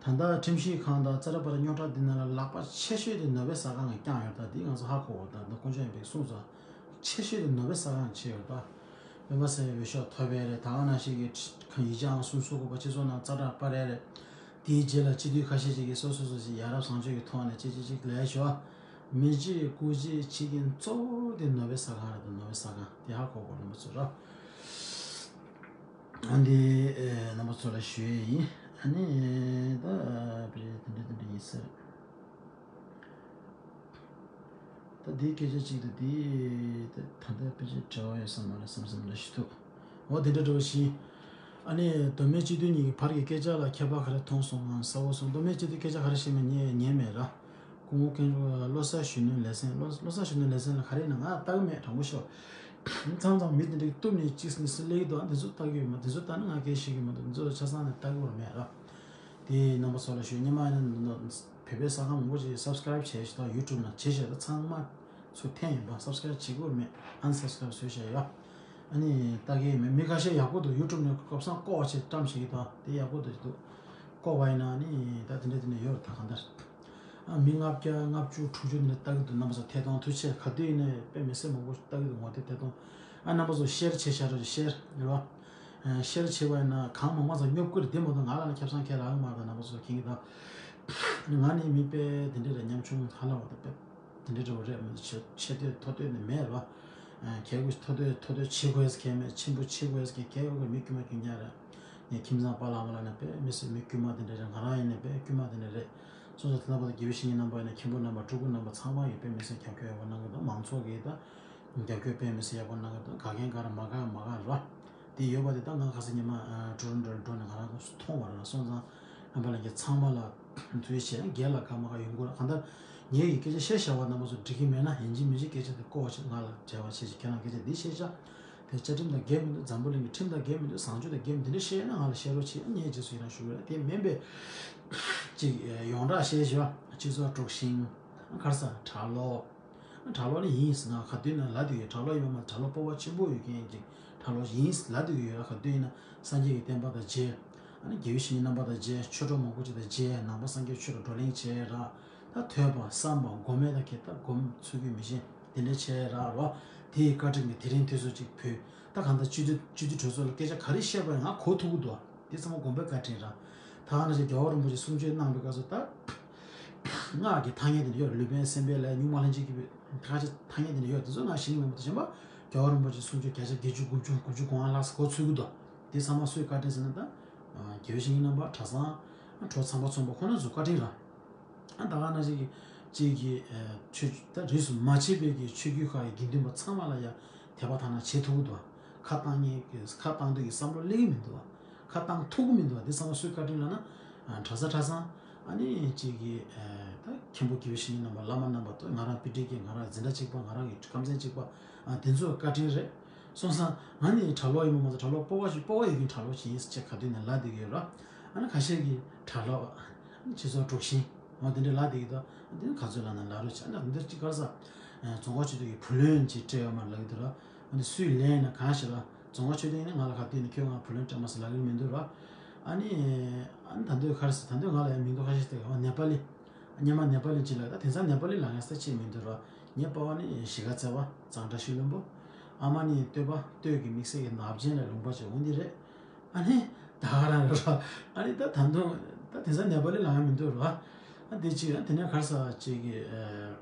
བརྒྱ། ད་ལྟ་ཁྲིམས་ཞིབ་ཁང་དང་ཙ་ར་པ་ར་རྙོག་དྲ་འདི་ནང་ལ་ལག་པ་ཆེ་ཤོས་དེ་ནོ་བེལ་གསར་ཁང་གིས་བརྐྱངས་ཡོད། ད་འདི་ང་ཚོ་ཧ་གོ་གོ། ད་ད་དཀོན་མཆོག་ཨམ་བན་གྱིས་གསུངས་སོང་། ཆེ་ཤོས་དེ་ནོ་བེལ་གསར་ཁང་བྱས་ཡོད་པ། སྤེན་པ་ཚེ་རིང་འོས་ཤོག་ཐོབ་པ་རེད། ད་ག་ནང་བཞིན་གྱི་ཁྲི་ཁང་ཡིག་ཆ་ཨང་སུམ་ཅུ་སོ་དགུ་པ་སྤྱི་ཚོགས་ནང་ཙ་ར་པ་ར་རེད། དེའི་རྗེས་ལ་སྤྱི་འཐུས་ཁ་ཤས་ཤིག་གིས་སོ་སོ་སོ་ཞིག་ཡ་རབས་བཟང་སྤྱོད་ཀྱི་ཐོག་ནས་ཅིག་ཅིག་ཅིག་ལས་ཞོ། མི་གཅིག་སྐུ་གཅིག་བྱེད་མཁན་གཙོ་བོ་དེ་ནོ་བེལ་གསར་ཁང་རེད། ད་ནོ་བེལ་གསར་ཁང་དེ་ཧ་གོ་གོ། རྣམ་པ་ཚོ་ར། ཨ་འདི་ཨེ་རྣམ་པ་ཚོ་ལ་ཞུ་ཡས་ཡིན། ཨ་ནི་ད་དཔེ་དེ་འདྲ་དེ་འདྲ་ཡིན་ཟེར། ད་འདིའི་སྐད་ཆ་གཅིག་དང་འདི་ད་ད་ལྟ་དཔེ་ཆ་འབྲེལ་བ་ཡོད་ས་མ་རེད་བསམ་བསམ་ལ་ཞུ་ཐུབ། འོ་དེ་འདྲ་འདྲ་བོ་ཞིག་ཨ་ནི་མདོ་སྨད་སྤྱི་འཐུས་གཉིས་ཀྱི་བར་གྱི་སྐད་ཆ་ལ་ཁྱད་པར་ག་རེ་མཐོང་སོང་ངམ། གསལ་བོ་སོང་། མདོ་སྨད་སྤྱི་འཐུས་སྐད་ཆ་ག་རེ་བཤད་མིན་ངས་ཉན་མེད་ར། སྐུ་ངོ་དཀོན་མཆོག་བློ་གསར་གཞོན་ནུའི་ལེ་ཚན། བློ་བློ་གསར་གཞོན་ནུའི་ལེ་ཚན་ལ་ག་རེ་ཡིན་ན་ང་ལྟ་གི་མེད། དྲང་པོ་ཤོད། མཚམས་མཚམས་མི་དེ་འདྲ་གཏུབ་ནས་གཅིག་ནས་གཅིག་སླེབས་ཀྱི་འདུག་འདི་ཚོ་ལྟ་གི་ཡོད་མ། འདི་ཚོ་ལྟ་ན་ང་སྐད་ཤེས་ཀྱི་མ་འདུག་འདི་ཚོ་ཆ་ཚང་ནས་ལྟ་གི་ཡོད་མེད་ར། དེ་རྣམ་པ་ཚོ་ལ་ཞུ། སྔོན་མ་ཡིན་ན་བོད་པའི་གསར་ཁང་མང་པོ་ཅིག་སབ་སི་ཀ་རེབ་བྱས་ཤག་ད་ཡུ་ཊུབ་ནང་བྱས་ཤག་ད་ཚང་མ་ཚུར་འཐེན་ཡིན་པ། སབ་སི་ཀ་རེབ་བྱེད་དགོས་མེད། ཨན་སབ་སི་ཀ་རེབ་བཟོས་བཞག་ཡོད། ཨ་ནི་ལྟ་གི་མེད། མི་ཁ་ཤས་ཡག་པོ་འདུག་ཡུ་ཊུབ་ནས་སྐབས་སང་ལྐོག་བྱས་བཀྲམ་བྱེད་ཀྱི་འདུག་དེ་ཡག་པོ་འདུག་འདུག་ལྐོག་པ་ཡིན་ན་ཨ་ནི་ད་དེ་འདྲ་དེ་འདྲ་ཡོད་རེད། ད་གང་ལྟར་ཨ་མི་ལྔ་བརྒྱ་ལྔ་བཅུ་དྲུག་ཅུ་འདི་འདྲ་ལྟ་གི་འདུག་རྣམ་པ་ཚོ་ཐད་གཏོང་ཐུགས་རྗེ་ཆེ། ག་དུས་ཡིན་ནའི་དཔེ་མི་སྲིད་མང་པོ་ལྟ་གི་འདུག་ངོ་དེབ་ཐད་གཏོང་། ཨ་རྣམ་པ་ཚོ་ཤེར་བྱས་བཞག་རོགས། ཤེར་རེད་བ། ཤེར་བྱས་པ་ཡིན་ན་གང་མང་མང་ཙམ་སྙོབ་ཀྱི་རེད། དེ་མ་གཏོགས་ང་ལ་ཁྱབ་བསང་ཁས་ལེན་མ་རེད། རྣམ་པ་ཚོ་མཁྱེན་གྱི་འདུག་ང་ནི་མི་དཔེ་དེ་འདྲ་རེད། ཉམ་ཆུང་ཧ་ལས་པ་དང་དཔེ་དེ་འདྲ་འདྲ་བོ་རེད་མ་གཏོགས་ཆེ་ཆེ་བསྟོད་མཐོ་བསྟོད་ནི་མེད་རེད་བ། གལ་དགོས་མཐོ་བསྟོད་མཐོ་བསྟོད་བྱེད་དགོས་ཟེར་མཁན་མེད། ཆེན་པོ་བྱེད་དགོས་ཟེར་མཁན་གལ་ཡོད་དགོས། མི་དཀྱུས་མ་དཀྱུས་མ་རེད། ངས་ཁྱིམ་ཚང་པཱ་ལགས་མ་ལགས་ནས་དཔེ་མི་སྲིད་མི་དཀྱུས་མ་དེ་འདྲ་རེད། ང་རང་ཡིན་ནས་དཔེ་དཀྱུས་མ་དེ་འདྲ་རེད། སོ་སོ་དེ་ལྟ་བུ་དང་དགེ་བའི་བཤེས་གཉེན་རྣམ་པ་ཡིན་ན་མཁན་པོ་རྣམ་པ་སྤྲུལ་སྐུ་རྣམ་པ་ཚང་མ་ཡིས་དཔེ་མི་སྲིད་རྒྱབ་སྐྱོར་ཡག་པོ་གནང་གི་འདུག་མང་ཚོགས་ཀྱིས་ད་རྒྱབ་སྐྱོར་དཔེ་མི་སྲིད་ཡག་པོ་གནང་གི་འདུག་དགའ་མཁན་ག་རེ་མ་དགའ་མ་དགའ་རེད་བ། དེ་ཡོད་པ་དེ་ད་ང་ཁ་སང་ཉི་མ་ཨ་ཀྲོ་རོན་ཀྲོ་ལ་འགྲོ་ནས་ང་རང་ཚོ་མཐོང་བ་རེད་ལ། སོང་ཙང་རྣམ་པ་ལྷན་རྒྱས་ཚང་མ་ལ་ཐུགས་རྗེ་ཆེ། སྒེར་ལ་དགའ་མ་དགའ་ཡོང་གི་རེད། གང་ལྟར་ངེད་ཀྱི་སྐད་ཆ་བཤད་བཞག་པ་རྣམ་པ་ཚོ་འགྲིག་གི་མེད་ན་ཡིན་གཅིག་མིན་གཅིག་སྐད་ཆ་དེ་ལྐོག་བྱས་ང་ལ་འབྲེལ་བ་བྱེད་ཅིག་ཁྱེད་རང་སྐད་ཆ་འདི་བཤད་ཤག་དེ་བཅའ་ཁྲིམས་དང་འགལ་མི་འདུག་འཛམ་བུ་གླིང་གི་ཁྲིམས་དང་འགལ་མི་འདུག་བཟང་སྤྱོད་དང་འགལ་མི་འདུག་བཤད་ན་ང་ལ་བཤད་རོགས་བྱེད། ངས་རྗེས་སུ་ཡི་རང་ཞུ་གི་རེད། དེ་མིན་པའི་ཅིག་ཡོངས་གྲགས་བཤད་བཞག་སྤྱི་ཚོགས་དཀྲུག་ཤིང་ག་རེ་ཟ་གྲྭ་ལོག་གྲྭ་ལོག་ནི་ཡིན་ཟེར་ན་ག་དུས་ན་ལབ་བསྡད་ཡོད། གྲྭ་ལོག་ཡིན་པ་མ་གྲྭ་ལོག་སྤོབས་པ་ཆེན་པོ་ཡོད་མཁན་གྱི་གྲྭ་ལོག་ཡིན་ཟེར་ལབ་བསྡད་ཡོད། ག་དུས་ན་སངས་རྒྱས་ཀྱི་བསྟན་པ་དང་རྗེ་ ཨ་ནི་དགེ་བའི་བཤེས་གཉེན་རྣམ་པ་དང་མཇལ། ཆོས་གྲོགས་མང་པོ་ཅིག་དང་མཇལ། ནང་པ་སངས་རྒྱས་ཆོས་ལ་བགྲོ་གླེང་བྱས་ར། ད་ཐོས་པ་བསམ་པ་སྒོམ་མེད་ད་གེ་ད་སྒོམ་ཚུགས་ཀྱི་མི་ཤེས་དེ་འདྲ་བྱས་ར་རོ། དེ་ཡི་བཀའ་དྲིན་གྱིས་དེ་རིང་དུས་སུ་ཅིག་བུ། ད་གང་ལྟར་སྤྱི་འཐུས་སྤྱི་འཐུས་གྲོས་ཚོགས་ལ་སྐད་ཆ་ག་རེ་བཤད་པ་ཡང་ང་གོ་ཐུབ་ཀྱི་འདུག་དེ་ཚང་མ་དགོངས་པའི་བཀའ་དྲིན་ར། ད་ག་ནང་བཞིན་རྒྱལ་བ་རིན་པོ་ཆེ་གསུང་ཆོས་གནང་བའི་སྐབས་སུ་ད། སྔགས་ཀྱི་ཐ་སྙད་དེ་འདྲ་ཡོད་རེད། ལུས་འཕེན་སེམས་འཕེལ་ལ་སྨྱུག་མ་ལྷན་ཅིག་གི་ཐ་ཐ་སྙད་དེ་འདྲ་ཡོད་རེད། དེ་ཚོ་ང་ཤེས་ཀྱི་མེད་པ་དང་། གཞན་པ་རྒྱལ་བ་རིན་པོ་ཆེ་གསུང་ཆོས་བརྒྱ་ཆ་བརྒྱད་ཅུ་དགུ་བཅུ་དགུ་བཅུ་གོ་ལྔ་ལྷག་ཙམ་གོ་ཚོད་ཀྱི་འདུག་དེ་ཚང་མ་སུའི་བཀའ་དྲིན་ཟེར་ན་ད། དགེ་བའི་བཤེས་གཉེན་རྣམ་པ། གྲྭ་ཚང་། གྲོགས་ཚང་པ་ཚོང་པ་ཁོ་ན་ཚོ་བཀའ་དྲིན་ར། ད་ག་ནང་བཞིན་གྱི་གཅིག་གི་ཆོས་ད་རིས་སུ་མ་ཆད་པའི་གི་ཆོས་བརྒྱུད་ཁག་གི་དགེ་འདུན་པ་ཚང་མ་ལ་ཡང་དད་པ་དག་སྣང་བྱེད་ཐུབ་ཀྱི་འདུག་ཁ་བཏང་ངེས་ཀྱི་ཁ་བཏང་འདོད་ཀྱི་བསམ་བློ་སླེབས་ཀྱི་མི་འདུག་ཁ་བཏང་ཐུབ་ཀྱི་མི་འདུག་དེ་ཚང་མ་སུའི་བཀའ་དྲིན་ལབ་ན། གྲྭ་ས་གྲྭ་ཚང་། ཨ་ནི་གཅིག་གི་ད་མཁན་པོ་དགེ་བའི་བཤེས་གཉེན་རྣམ་པ། བླ་མ་རྣམ་པ། ད་ང་རང་པི་ཏི་གི་ང་རང་འཛིན་གྲྭ་གཅིག་པ། ང་རང་གི་ཁམས་ཚན་གཅིག་པ། དེ་ཚོའི་བཀའ་དྲིན་རེད། སོང་ཙང་ང་ནི་གྲྭ་ལོག་ཡིན་པ་མ་ཟད་གྲྭ་ལོག་སྤོ་བ་ཞིག་སྤོ་བ་ཡོད་མཁན་གྲྭ་ལོག་ཞིག་ཡིན་ཟེར་ཁ་ཐུག་ནས་ལབ་བསྡད་ཀྱི་ཡོད་ར། ཨ་ནི་ཁ་ཤས་ཀྱིས་གྲྭ་ལོག་སྤྱི་ཚོགས་དཀྲུག་ཤིང་འོ་དེ་འདྲ་ལབ་བསྡད་ཀྱི་འདུག་དེ་ནི་ག་ཚོད་ལབ་ན་ལབ་རོགས་བྱས། ཨ་ནི་འདིར་གཅིག་ག་རེ་ཟ། རྫོང་ཁ་ཆོས་སྡེ་གི་བུ་ལོན་ཅིག་སྤྲད་ཡོད་མ་རེད་ལབ་ཀྱི་འདུག་ར། ཨ་ནི་སུས་ལན་ན་གང་ཞིག་ལ་རྫོང་ཁ་ཆོས་སྡེ་ནི་ང་ལ་ག་དུས་ནས་ཁྱོད་ང་བུ་ལོན་སྤྲད་མ་སོང་ལབ་ཀྱི་མི་འདུག་ར། ཨ་ནི། ཨ་ནི་ད་འདོད་ག་རེ་ཟ། ད་འདོད་ང་ལ་ཡང་མིང་འདོགས་ཁ་ཤས་སྟེ་ཨོ་ནེ་པ་ལི། སྔོན་མ་ནེ་པ་ལི་ཅིག་ལ། ད་དེང་སང་ནེ་པ་ལི་ལབ་མཁན་ས་ཅིག་མི་འདུག་ར། ངའི་པ་ཕ་ནི་གཞིས་ཀ་རྩེ་བ་གཙང་སྦྲ་ཤུལ་ལུང་པ། ཨ་མ་ནི་སྟོད་པ། སྟོད་ཀྱི་དམིགས་བསལ་གྱི་ནག་ཅན་ལ་ལུང་པ་ཅིག་འོང་འདི་རེད། ཨ་ནི་ད་ག་རང་རེད་ར། ཨ་ནི་ད་ད་དུང་ད་དེང་སང་ནེ་པ་ལི་ལབ་མཁན་མི་འདུག་ར། ཨ་འདི་ཅིག་ཨ་དེ་ནས་ག་རེ་ཟ་ཅིག་གི་ཨ།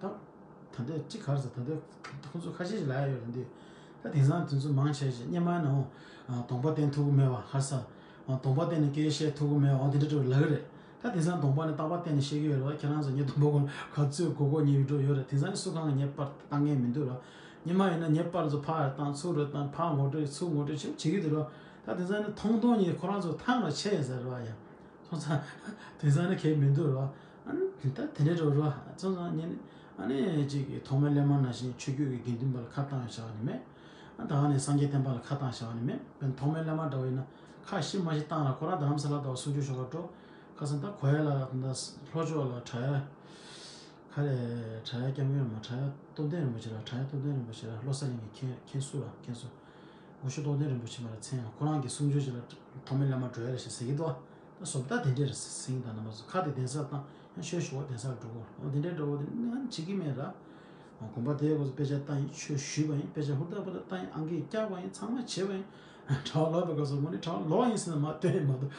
ད་ད་ལྟའི་ཅིག་ག་རེ་ཟ། ད་ལྟའི་ཁོང་ཚོ་ཁ་ཤས་ཤིག་ལབ་ཡ་ཡོད་རེད་འདི། ད་དེང་སང་དེ་ཚོ་མང་ཆེ་ཞིག་སྔོན་མ་ནང་གདོང་པ་བསྟན་ཐུབ་ཀྱི་མེད་པ། ག་རེ་ཟ། གདོང་པ་བསྟན་ནས་སྐད་ཆ་བཤད་ཐུབ་ཀྱི་མེད་པ་འོ་དེ་འདྲ་འདྲ་ལབ་ཀྱི་རེད། ད་དེང་སང་གདོང་པ་ནས་རྟག་པར་བསྟན་ནས་བཤད་ཀྱི་ཡོད་རེད་བ། ཁྱེད་རང་ཚོ་ངའི་གདོང་པ་ག་ཚོད་གོ་གོ་ཉེས་འགྲོ་ཡོད་རེད། དེང་སང་ནི་སུ་གང་གིས་ངའི་པར་བཏང་མཁན་མི་འདུག་ར། སྔོན་མ་ཡིན་ན་ངའི་པར་ཚོ་ཕར་བཏང་ཚུར་རེ་བཏང་ཕར་ངོ་སྤྲོད་ཚུར་ངོ་སྤྲོད་བྱེད་བྱེད་ཀྱི་འདུག་ར། ད་དེང་སང་ནི་མཐོང་མཐོང་ཉིད་ཁོ་རང་ཚོ་ཐང་ར་ཆད་ཟེར་བ་ཡང་། སོང་ཙང་དེང་སང་ནི་གལ་མི་འདུག་ར། ཨ་ནི་ད་དེ་འདྲའི་འགྲོ་ར། སོང་ཙང་ངས་ནི་ཨ་ནི་ཅིག་གི་ཐོགས་མེད་གླེང་མ་ནང་བཞིན་ཆོས་བརྒྱུད་ཀྱི་དགེ་འདུན་པ་ལ་ཁ་བཏང་བཞག་ནི་མེད། ཨ་ད་ག་ནས་སངས་རྒྱས་བསྟན་པ་ལ་ཁ་བཏང་བཞག་ནི་མེད། དཔེར་ན་ཐོགས་མེད་གླེང་མ་འདྲ་བ་ཡིན་ན་ཁ་ཤི་མ་ཤི་བཏང་ལ་ཁོ་རང་རྡ་རམ་ས་ལ་ལྟ་བུ་གསུང་ཆོས་ཞུ་ག་འགྲོ། ཁ་སང་ད་གོ་ཡ་ལ་ད་ལྷོ་ཕྱོགས་ལ་གྲྭ་ཡ། ག་རེ། གྲྭ་ཡ་སྐྱབས་མགོན་མ། གྲྭ་ཡ་སྟོབས་ལྡན་རིན་པོ་ཆེ་ལ། གྲྭ་ཡ་སྟོབས་ལྡན་རིན་པོ་ཆེ་ལ་བློ་གསལ་གླིང་གི་མཁན་མཁན་ཟུར་ལ་མཁན་ཟུར། སྐུ་ཞབས་སྟོབས་ལྡན་རིན་པོ་ཆེ་མ་རེད་མཚན། ཁོ་རང་གི་གསུང་ཆོས་ཅིག་ལ་ཐོགས་མེད་བླ་མ་འགྲོ་ཡ་རེད་ཞེས་ཟེར་གྱི་འདུག་ད་བཟོ་ལྟ་དེ་འདྲས་རེད་ཟེར་གྱི་འདུག་རྣམ་པ་ཚོ། ཁ་དེ་གདན་སར་བཏང་ཡང་ཆོས་ཞུ་བ་གདན་སར་འགྲོ་གོ། འོ་དེ་འདྲས་འགྲོ་གོ་དེ་ནི་ང་བྱེད་ཀྱི་མེད་ར། དགོན་པ་དེའི་སྐོར་དུ་དཔེ་ཆ་བཏང་ཡིན། ཆོས་ཞུས་པ་ཡིན། དཔེ་ཆ་ཧུར་ཐག་ཧུར་ཐག་བཏང་ཡིན། ཨང་ཀི་བཀྱགས་པ་ཡིན། ཚང་མ་བྱས་པ་ཡིན། གྲྭ་པ་ལོག་པའི་སྐབས་སུ་དངོས་གནས་གྲྭ་པ་ལོག་ཡིན་ཟེར་ན་མ་སྟོན་ཡིན་མ་གཏོགས།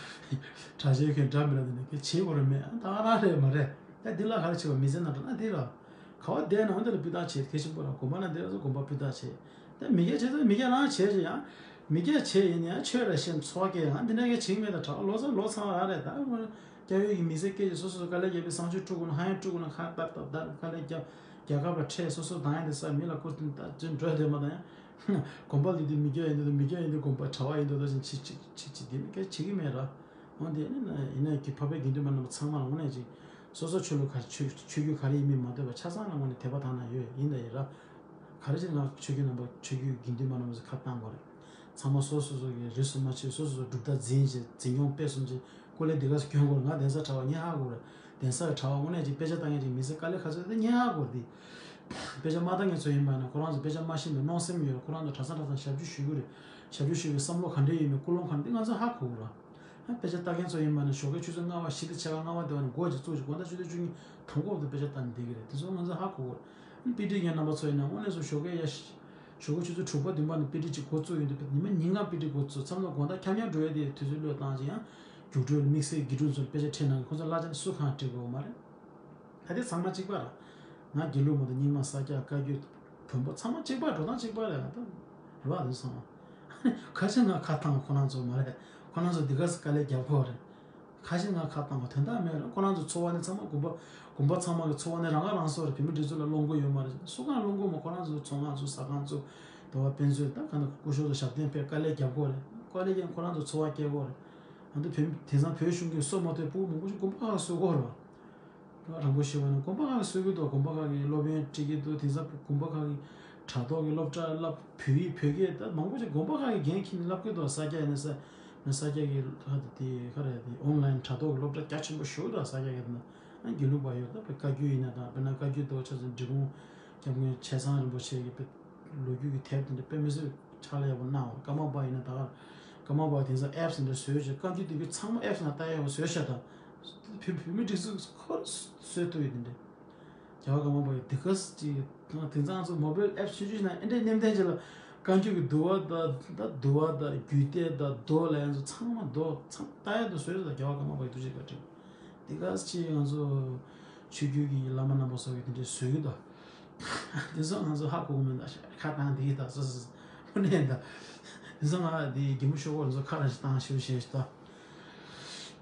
གྲྭ་ཆེན་ཁྱོད་འདྲ་མི་འདྲ་དེ་ནས་ཁྱོད་བྱེད་དགོས་རེད་མེད། ད་ག་རང་རེད་མ་རེད། ད་འདི་ལ་ག་རེ་བྱེད་པ། མི་ཚེ་ནང་དུ་ན་འདི་ར། ག་བ་བསྡད་ན་འོ་འདི་ལ་སྤུས་དག་བྱེད་གལ་ཆེན་པོ་ར། དགོན་པ་ན་བསྡད་ན་དགོན་པ་སྤུས་དག་བྱེད། ད་མི་སྐྱ་བྱེད་ཚོ་མི་སྐྱ་རང་བྱེད་ཅིག་ཡང་། མི་སྐྱ་བྱེད་ཡིན་ཡང་ཆོས་ར་ཤེས་ཚོ་སྐྱེ་ཡང་འདི་འདྲ་གི་བྱེད་མེད། ད་གྲྭ་པ་ལོ་ཚང་ལོ་ཚང་ར་རེད། ད་སྐྱ་བོའི་གི་མི་ཚེ་སྐྱེལ་ཅིག་སོ་སོ་སོ་དཀའ་ལས་བརྒྱབ་པའི་བསང་མཆོད་སྤྲུག་དགོས་ན་ཧ་ཡང་སྤྲུག་དགོས་ན་ཁ་བརྡབ་བརྡབ་བརྡབ་དཀའ་ལས་བརྒྱབ། རྒྱལ་ཁབ་ལ་འཕྲད། སོ་སོ་དང་ཡང་དེ་ས་མི་ལ་བསྐུར་ཏེ་ད་ཅི་འགྲོ་བསྡད་མ་ད་ཡང་། དགོན་པ་ལ་དེ་མི་སྐྱ་ཡིན་དུས་མི་སྐྱ་ཡིན་དུས་དགོན་པ་གྲྭ་པ་ཡིན་དུས་ད་ཅི་ཅི་ཅི་ཅི་དེ་མི་སྐྱ་བྱེད་ཀྱི་མེད་ར། འོན་ཏེ་ནི་ཡིན་ན་གི་འཕགས་པའི་དགེ་འདུན་པ་རྣམས་ཚང་མ་ལ་དངོས་གནས་ཅིག་སོ་སོ་ཆོས་ལུགས་ག་ཆོས་ཆོས་བརྒྱུད་ག་རེ་ཡིན་མིན་མ་ལྟོས་པར་ཆ་ཚང་ལ་དངོས་གནས་དད་པ་དག་སྣང་ཡོད་ཡིན་ད་ཡིན་ར། ག་རེ་བྱས་ང་ཆོས་བརྒྱུད་རྣམ་པ་ཆོས་བརྒྱུད་དགེ་འདུན་པ་རྣམས་ཚོ་ཁ་བཏང་དགོས་རེད། ཚང་མ་སོ་སོ་སོ་གི་རིས་སུ་མ་ཆད་སོ་སོ་སོ་གྲུབ་མཐའ་འཛིན་བྱས་འཛིན་སྐྱོང་སྤེལ་གསུམ་བྱས་སྐུ་ལས་འདི་ག་སུ་སྐྱོན་དགོས་རེད། ང་གདན་ས་གྲྭ་པ་ངས་ཧ་གོ་རེད། གདན་ས་གི་གྲྭ་པ་དངོས་གནས་ཀྱི་དཔེ་ཆ་ལྟ་མཁན་ཅིག་མི་ཚེ་དཀའ་ལས་ཁག་ཚོད་དེ་ངས་ཧ་གོ་རེད་དེ། དཔེ་ཆ་མ་ལྟ་མཁན་ཚོ་ཡིན་པ་ན་ཁོ་རང་ཚོ་དཔེ་ཆ་མ་ཤེས་པའི་གནོང་སེམས་ཡོད་རེད། ཁོ་རང་ཚོ་གྲྭ་ཚང་གྲྭ་ཚང་ཞབས་ཕྱི་ཞུ་གི་རེད། ཞབས་ཕྱི་ཞུ་བའི་བསམ་བློ་ག་འདྲས་ཡོད་མེད་ཀུན་སློང་ག་འདྲས་ང་ཚོ་ཧ་གོ་གི་རེད། ཨ་དཔེ་ཆ་ལྟ་མཁན་ཚོ་ཡིན་པ་ན་ཞོགས་ཀའི་ཆུ་ཚོད་ལྔ་པ་བཞི་དང་ཕྱེད་ཀ་ལྔ་པ་དེ་བ་ནས་འགོ་ཅིག་བཙུགས་ཅིག་དགོང་དག་ཆུ་ཚོད་བཅུ་གཉིས་དང་པོ་བར་དུ་དཔེ་ཆ་ལྟ་ནས་བསྡད་ཀྱི་རེད། དེ་ཚོ་ང་ཚོ་ཧ་གོ་གི་རེད། ཨ་པི་ཊི་གི་རྣམ་པ་ཚོ་ཡིན་ན་དངོས་གནས་སུ་ཞོགས་ཀའི་ཡ་ཞོགས་ཀའི་ཆུ་ཚོད་དྲུག་པ་བདུན་པ་ནས་པི་ཊི་ཅིག་འགོ་བཙུགས་ཡོང་དུས་ཉི་མ་ཉིན་གང་པི་ཊི་འགོ་བཙུགས། མཚམས་མཚམས་དགོང་དག་འཁྱམ་འཁྱམ་འགྲོ་ཡ་དེ་དུས་ཚོད་བློས་བཏང་ཅིག་ཡང་རྒྱུགས་སྤྲོད་དམིགས་བསལ་དགེ་ཕྲུག་ཚོར་དཔེ་ཆ་ཁྲིད་གནང་གི། ཁོ་ཚོ་གླ་ཆ་ནི་སུ་གང་སྤྲད་དགོས་མ་རེད། ད་དེ་ཚང་མ་གཅིག་པ་ར། ང་དགེ་ལུགས་མ་གཏོགས་རྙིང་མ་ས་སྐྱ་བཀའ་བརྒྱུད་བོན་པོ་ཚང་མ་གཅིག་པ། འགྲོ་སྟངས་གཅིག་པ་རེད། ད་རེད་བ་དེ་ཚང་མ། ཁ་ཆེ་ང་ཁ་བཏང་ཁོ་རང་ཚོ་མ་རེད། ཁོ་རང་ཚོ་འདི་ག་ས་དཀའ་ལས་རྒྱབ་ཁོ་རེད། ཁ་ཆེ་ང་ཁ་བཏང་བ་དོན་དག་མེད་རེད། ཁོ་རང་ཚོ་འཚོ་བ་ནི་ཚང་མ་དགོན་པ་དགོན་པ་ཚང་མ་གི་འཚོ་བ་ནི་རང་ཁ་རང་གསོ་རེད། བོད་མི་འདི་ཚོ་ལ་བློ་འགུག་ཡོད་མ་རེད། སུ་གང་བློ་འགུག་མ། ཁོ་རང་ཚོ་ཚོང་ཁང་ཚོ་ཟ་ཁང་ཚོ་དོ་བ་དཔེ་མཛོད་ད་ག་ན་སྐུ་ཞབས་ཚོ་ཞབས་བརྟན་ཕེབས་དཀའ་ལས་རྒྱབ་ཁོ་རེད། དཀའ་ལས་རྒྱབ་ཁོ་རང་ཚོ་འཚོ་བ་སྐྱེལ་ཁོ་རེད། ཨ་ནི་བོད་དེང་སང་བོད་གཞུང་གི་གསོ་མ་ཐུབ་སྤུ་གུ་མང་པོ་ཞིག་དགོན་པ་ཁག་གསོ་གོ་ར། རང་པོ་ཞིག་བ་ན་དགོན་པ་ཁག་གསོ་གི་འདུག་དགོན་པ་ཁག་གི་སློབ་ཡོན་སྤྲད་ཀྱི་འདུག་དེང་སང་དགོན་པ་ཁག་གི་དྲ་ཐོག་གི་སློབ་གྲྭ་བསླབ་བོད་ཡིག་བོད་སྐད་ད་མང་པོ་ཞིག་དགོན་པ་ཁག་གི་འགན་འཁྱེར་ནས་བསླབ་ཀྱི་འདུག་ས་སྐྱ་ཡིན་ན་ས་ས་སྐྱ་གི་ཧ་དེ་དེ་ག་རེ་དེ་ཨོན་ལན་དྲ་ཐོག་གི་སློབ་གྲྭ་རྒྱ་ཆེན་པོ་ཞིག་འདུག་ས་སྐྱ་གི་ན་ཨ་དགེ་ལུགས་པ་ཡོད་ད་བཀའ་བརྒྱུད་ཡིན་ན་ད་དཔེར་ན་བཀའ་བརྒྱུད་དུ་ཆ་ཚང་འབྲི་གུང་སྐྱབས་མགོན་ཆེ་ཚང་རིན་པོ་ཆེ་གི་ལོ་རྒྱུས་ཀྱི་དེབ་དེ་འདྲ་དཔེ་མི་སྲིད་ཕྱག་ལས་ཡག་པོ་གནང་བ། ཀརྨ་པ་ཡིན་ན་ད་ག་ ཀརྨ་པ་དེང་སང་ཨེབ་སི་འདྲ་བཟོས་བྱས་བཀའ་འགྱུར་དེ་གའི་ཚང་མ་ཨེབ་སི་ནང་ལྟ་ཡག་བཟོས་བཞག་དང་། བོད་བོད་མི་སྒྲིག་འཛུགས་ཁོ་རང་བཟོས་ཐུབ་ཡོད་དེ་འདྲ། རྒྱལ་བ་ཀརྨ་པ་ཡི་དེ་ག་ཅིག་དང་དེང་སང་ང་ཚོ་མོ་བེལ་ཨེབ་སི་ཆུང་ཆུང་ནང་ཨེ་འདྲའི་མཉམ་ལྡན་ཅིག་ལ་བཀའ་འགྱུར་གྱི་བསྡུ་བ་དང་ད་བསྡུ་བ་དང་རྒྱུད་སྡེ་དང་མདོ་ལ་ཡང་ཚོ་ཚང་མ་མདོ་ཚང་ལྟ་ཡག་ཏུ་བཟོས་ཡོད་དང་། རྒྱལ་བ་ཀརྨ་པ་ཡི་ཐུགས་རྗེ་བཀའ་དྲིན་དེ་ག་ཅིག་ང་ཚོ་ཆོས་བརྒྱུད་ཀྱི་བླ་མ་རྣམ་པ་སོགས་ཀྱི་དེ་འདྲའི་བཟོས་ཡོད་དང་། དེ་ཚོ་ང་ཚོ་ཧ་གོ་གི་མེད་ད་ཤ་ཁ་བཏང་དེ་ཡི་ད་སོ་སོ་སོ་ནས་ད་དེ་ཚོ་ང་དེ་རྒན་པོ་ཤོག་གོ་ཚོ་ཁ་ར་ཞིག་བཏང་ཤེས་ཤེས་ཤིག་ད།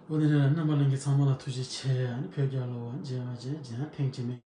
འོ་དེ་ནས་རྣམ་པ་ལྷན་རྒྱས་ཚང་མ་ལ་ཐུགས་རྗེ་ཆེ། ཨ་ནི་བོད་རྒྱལ་ལོ། མཇལ་བ་བྱེད་རྗེས་ཐེངས་རྗེས་མའི།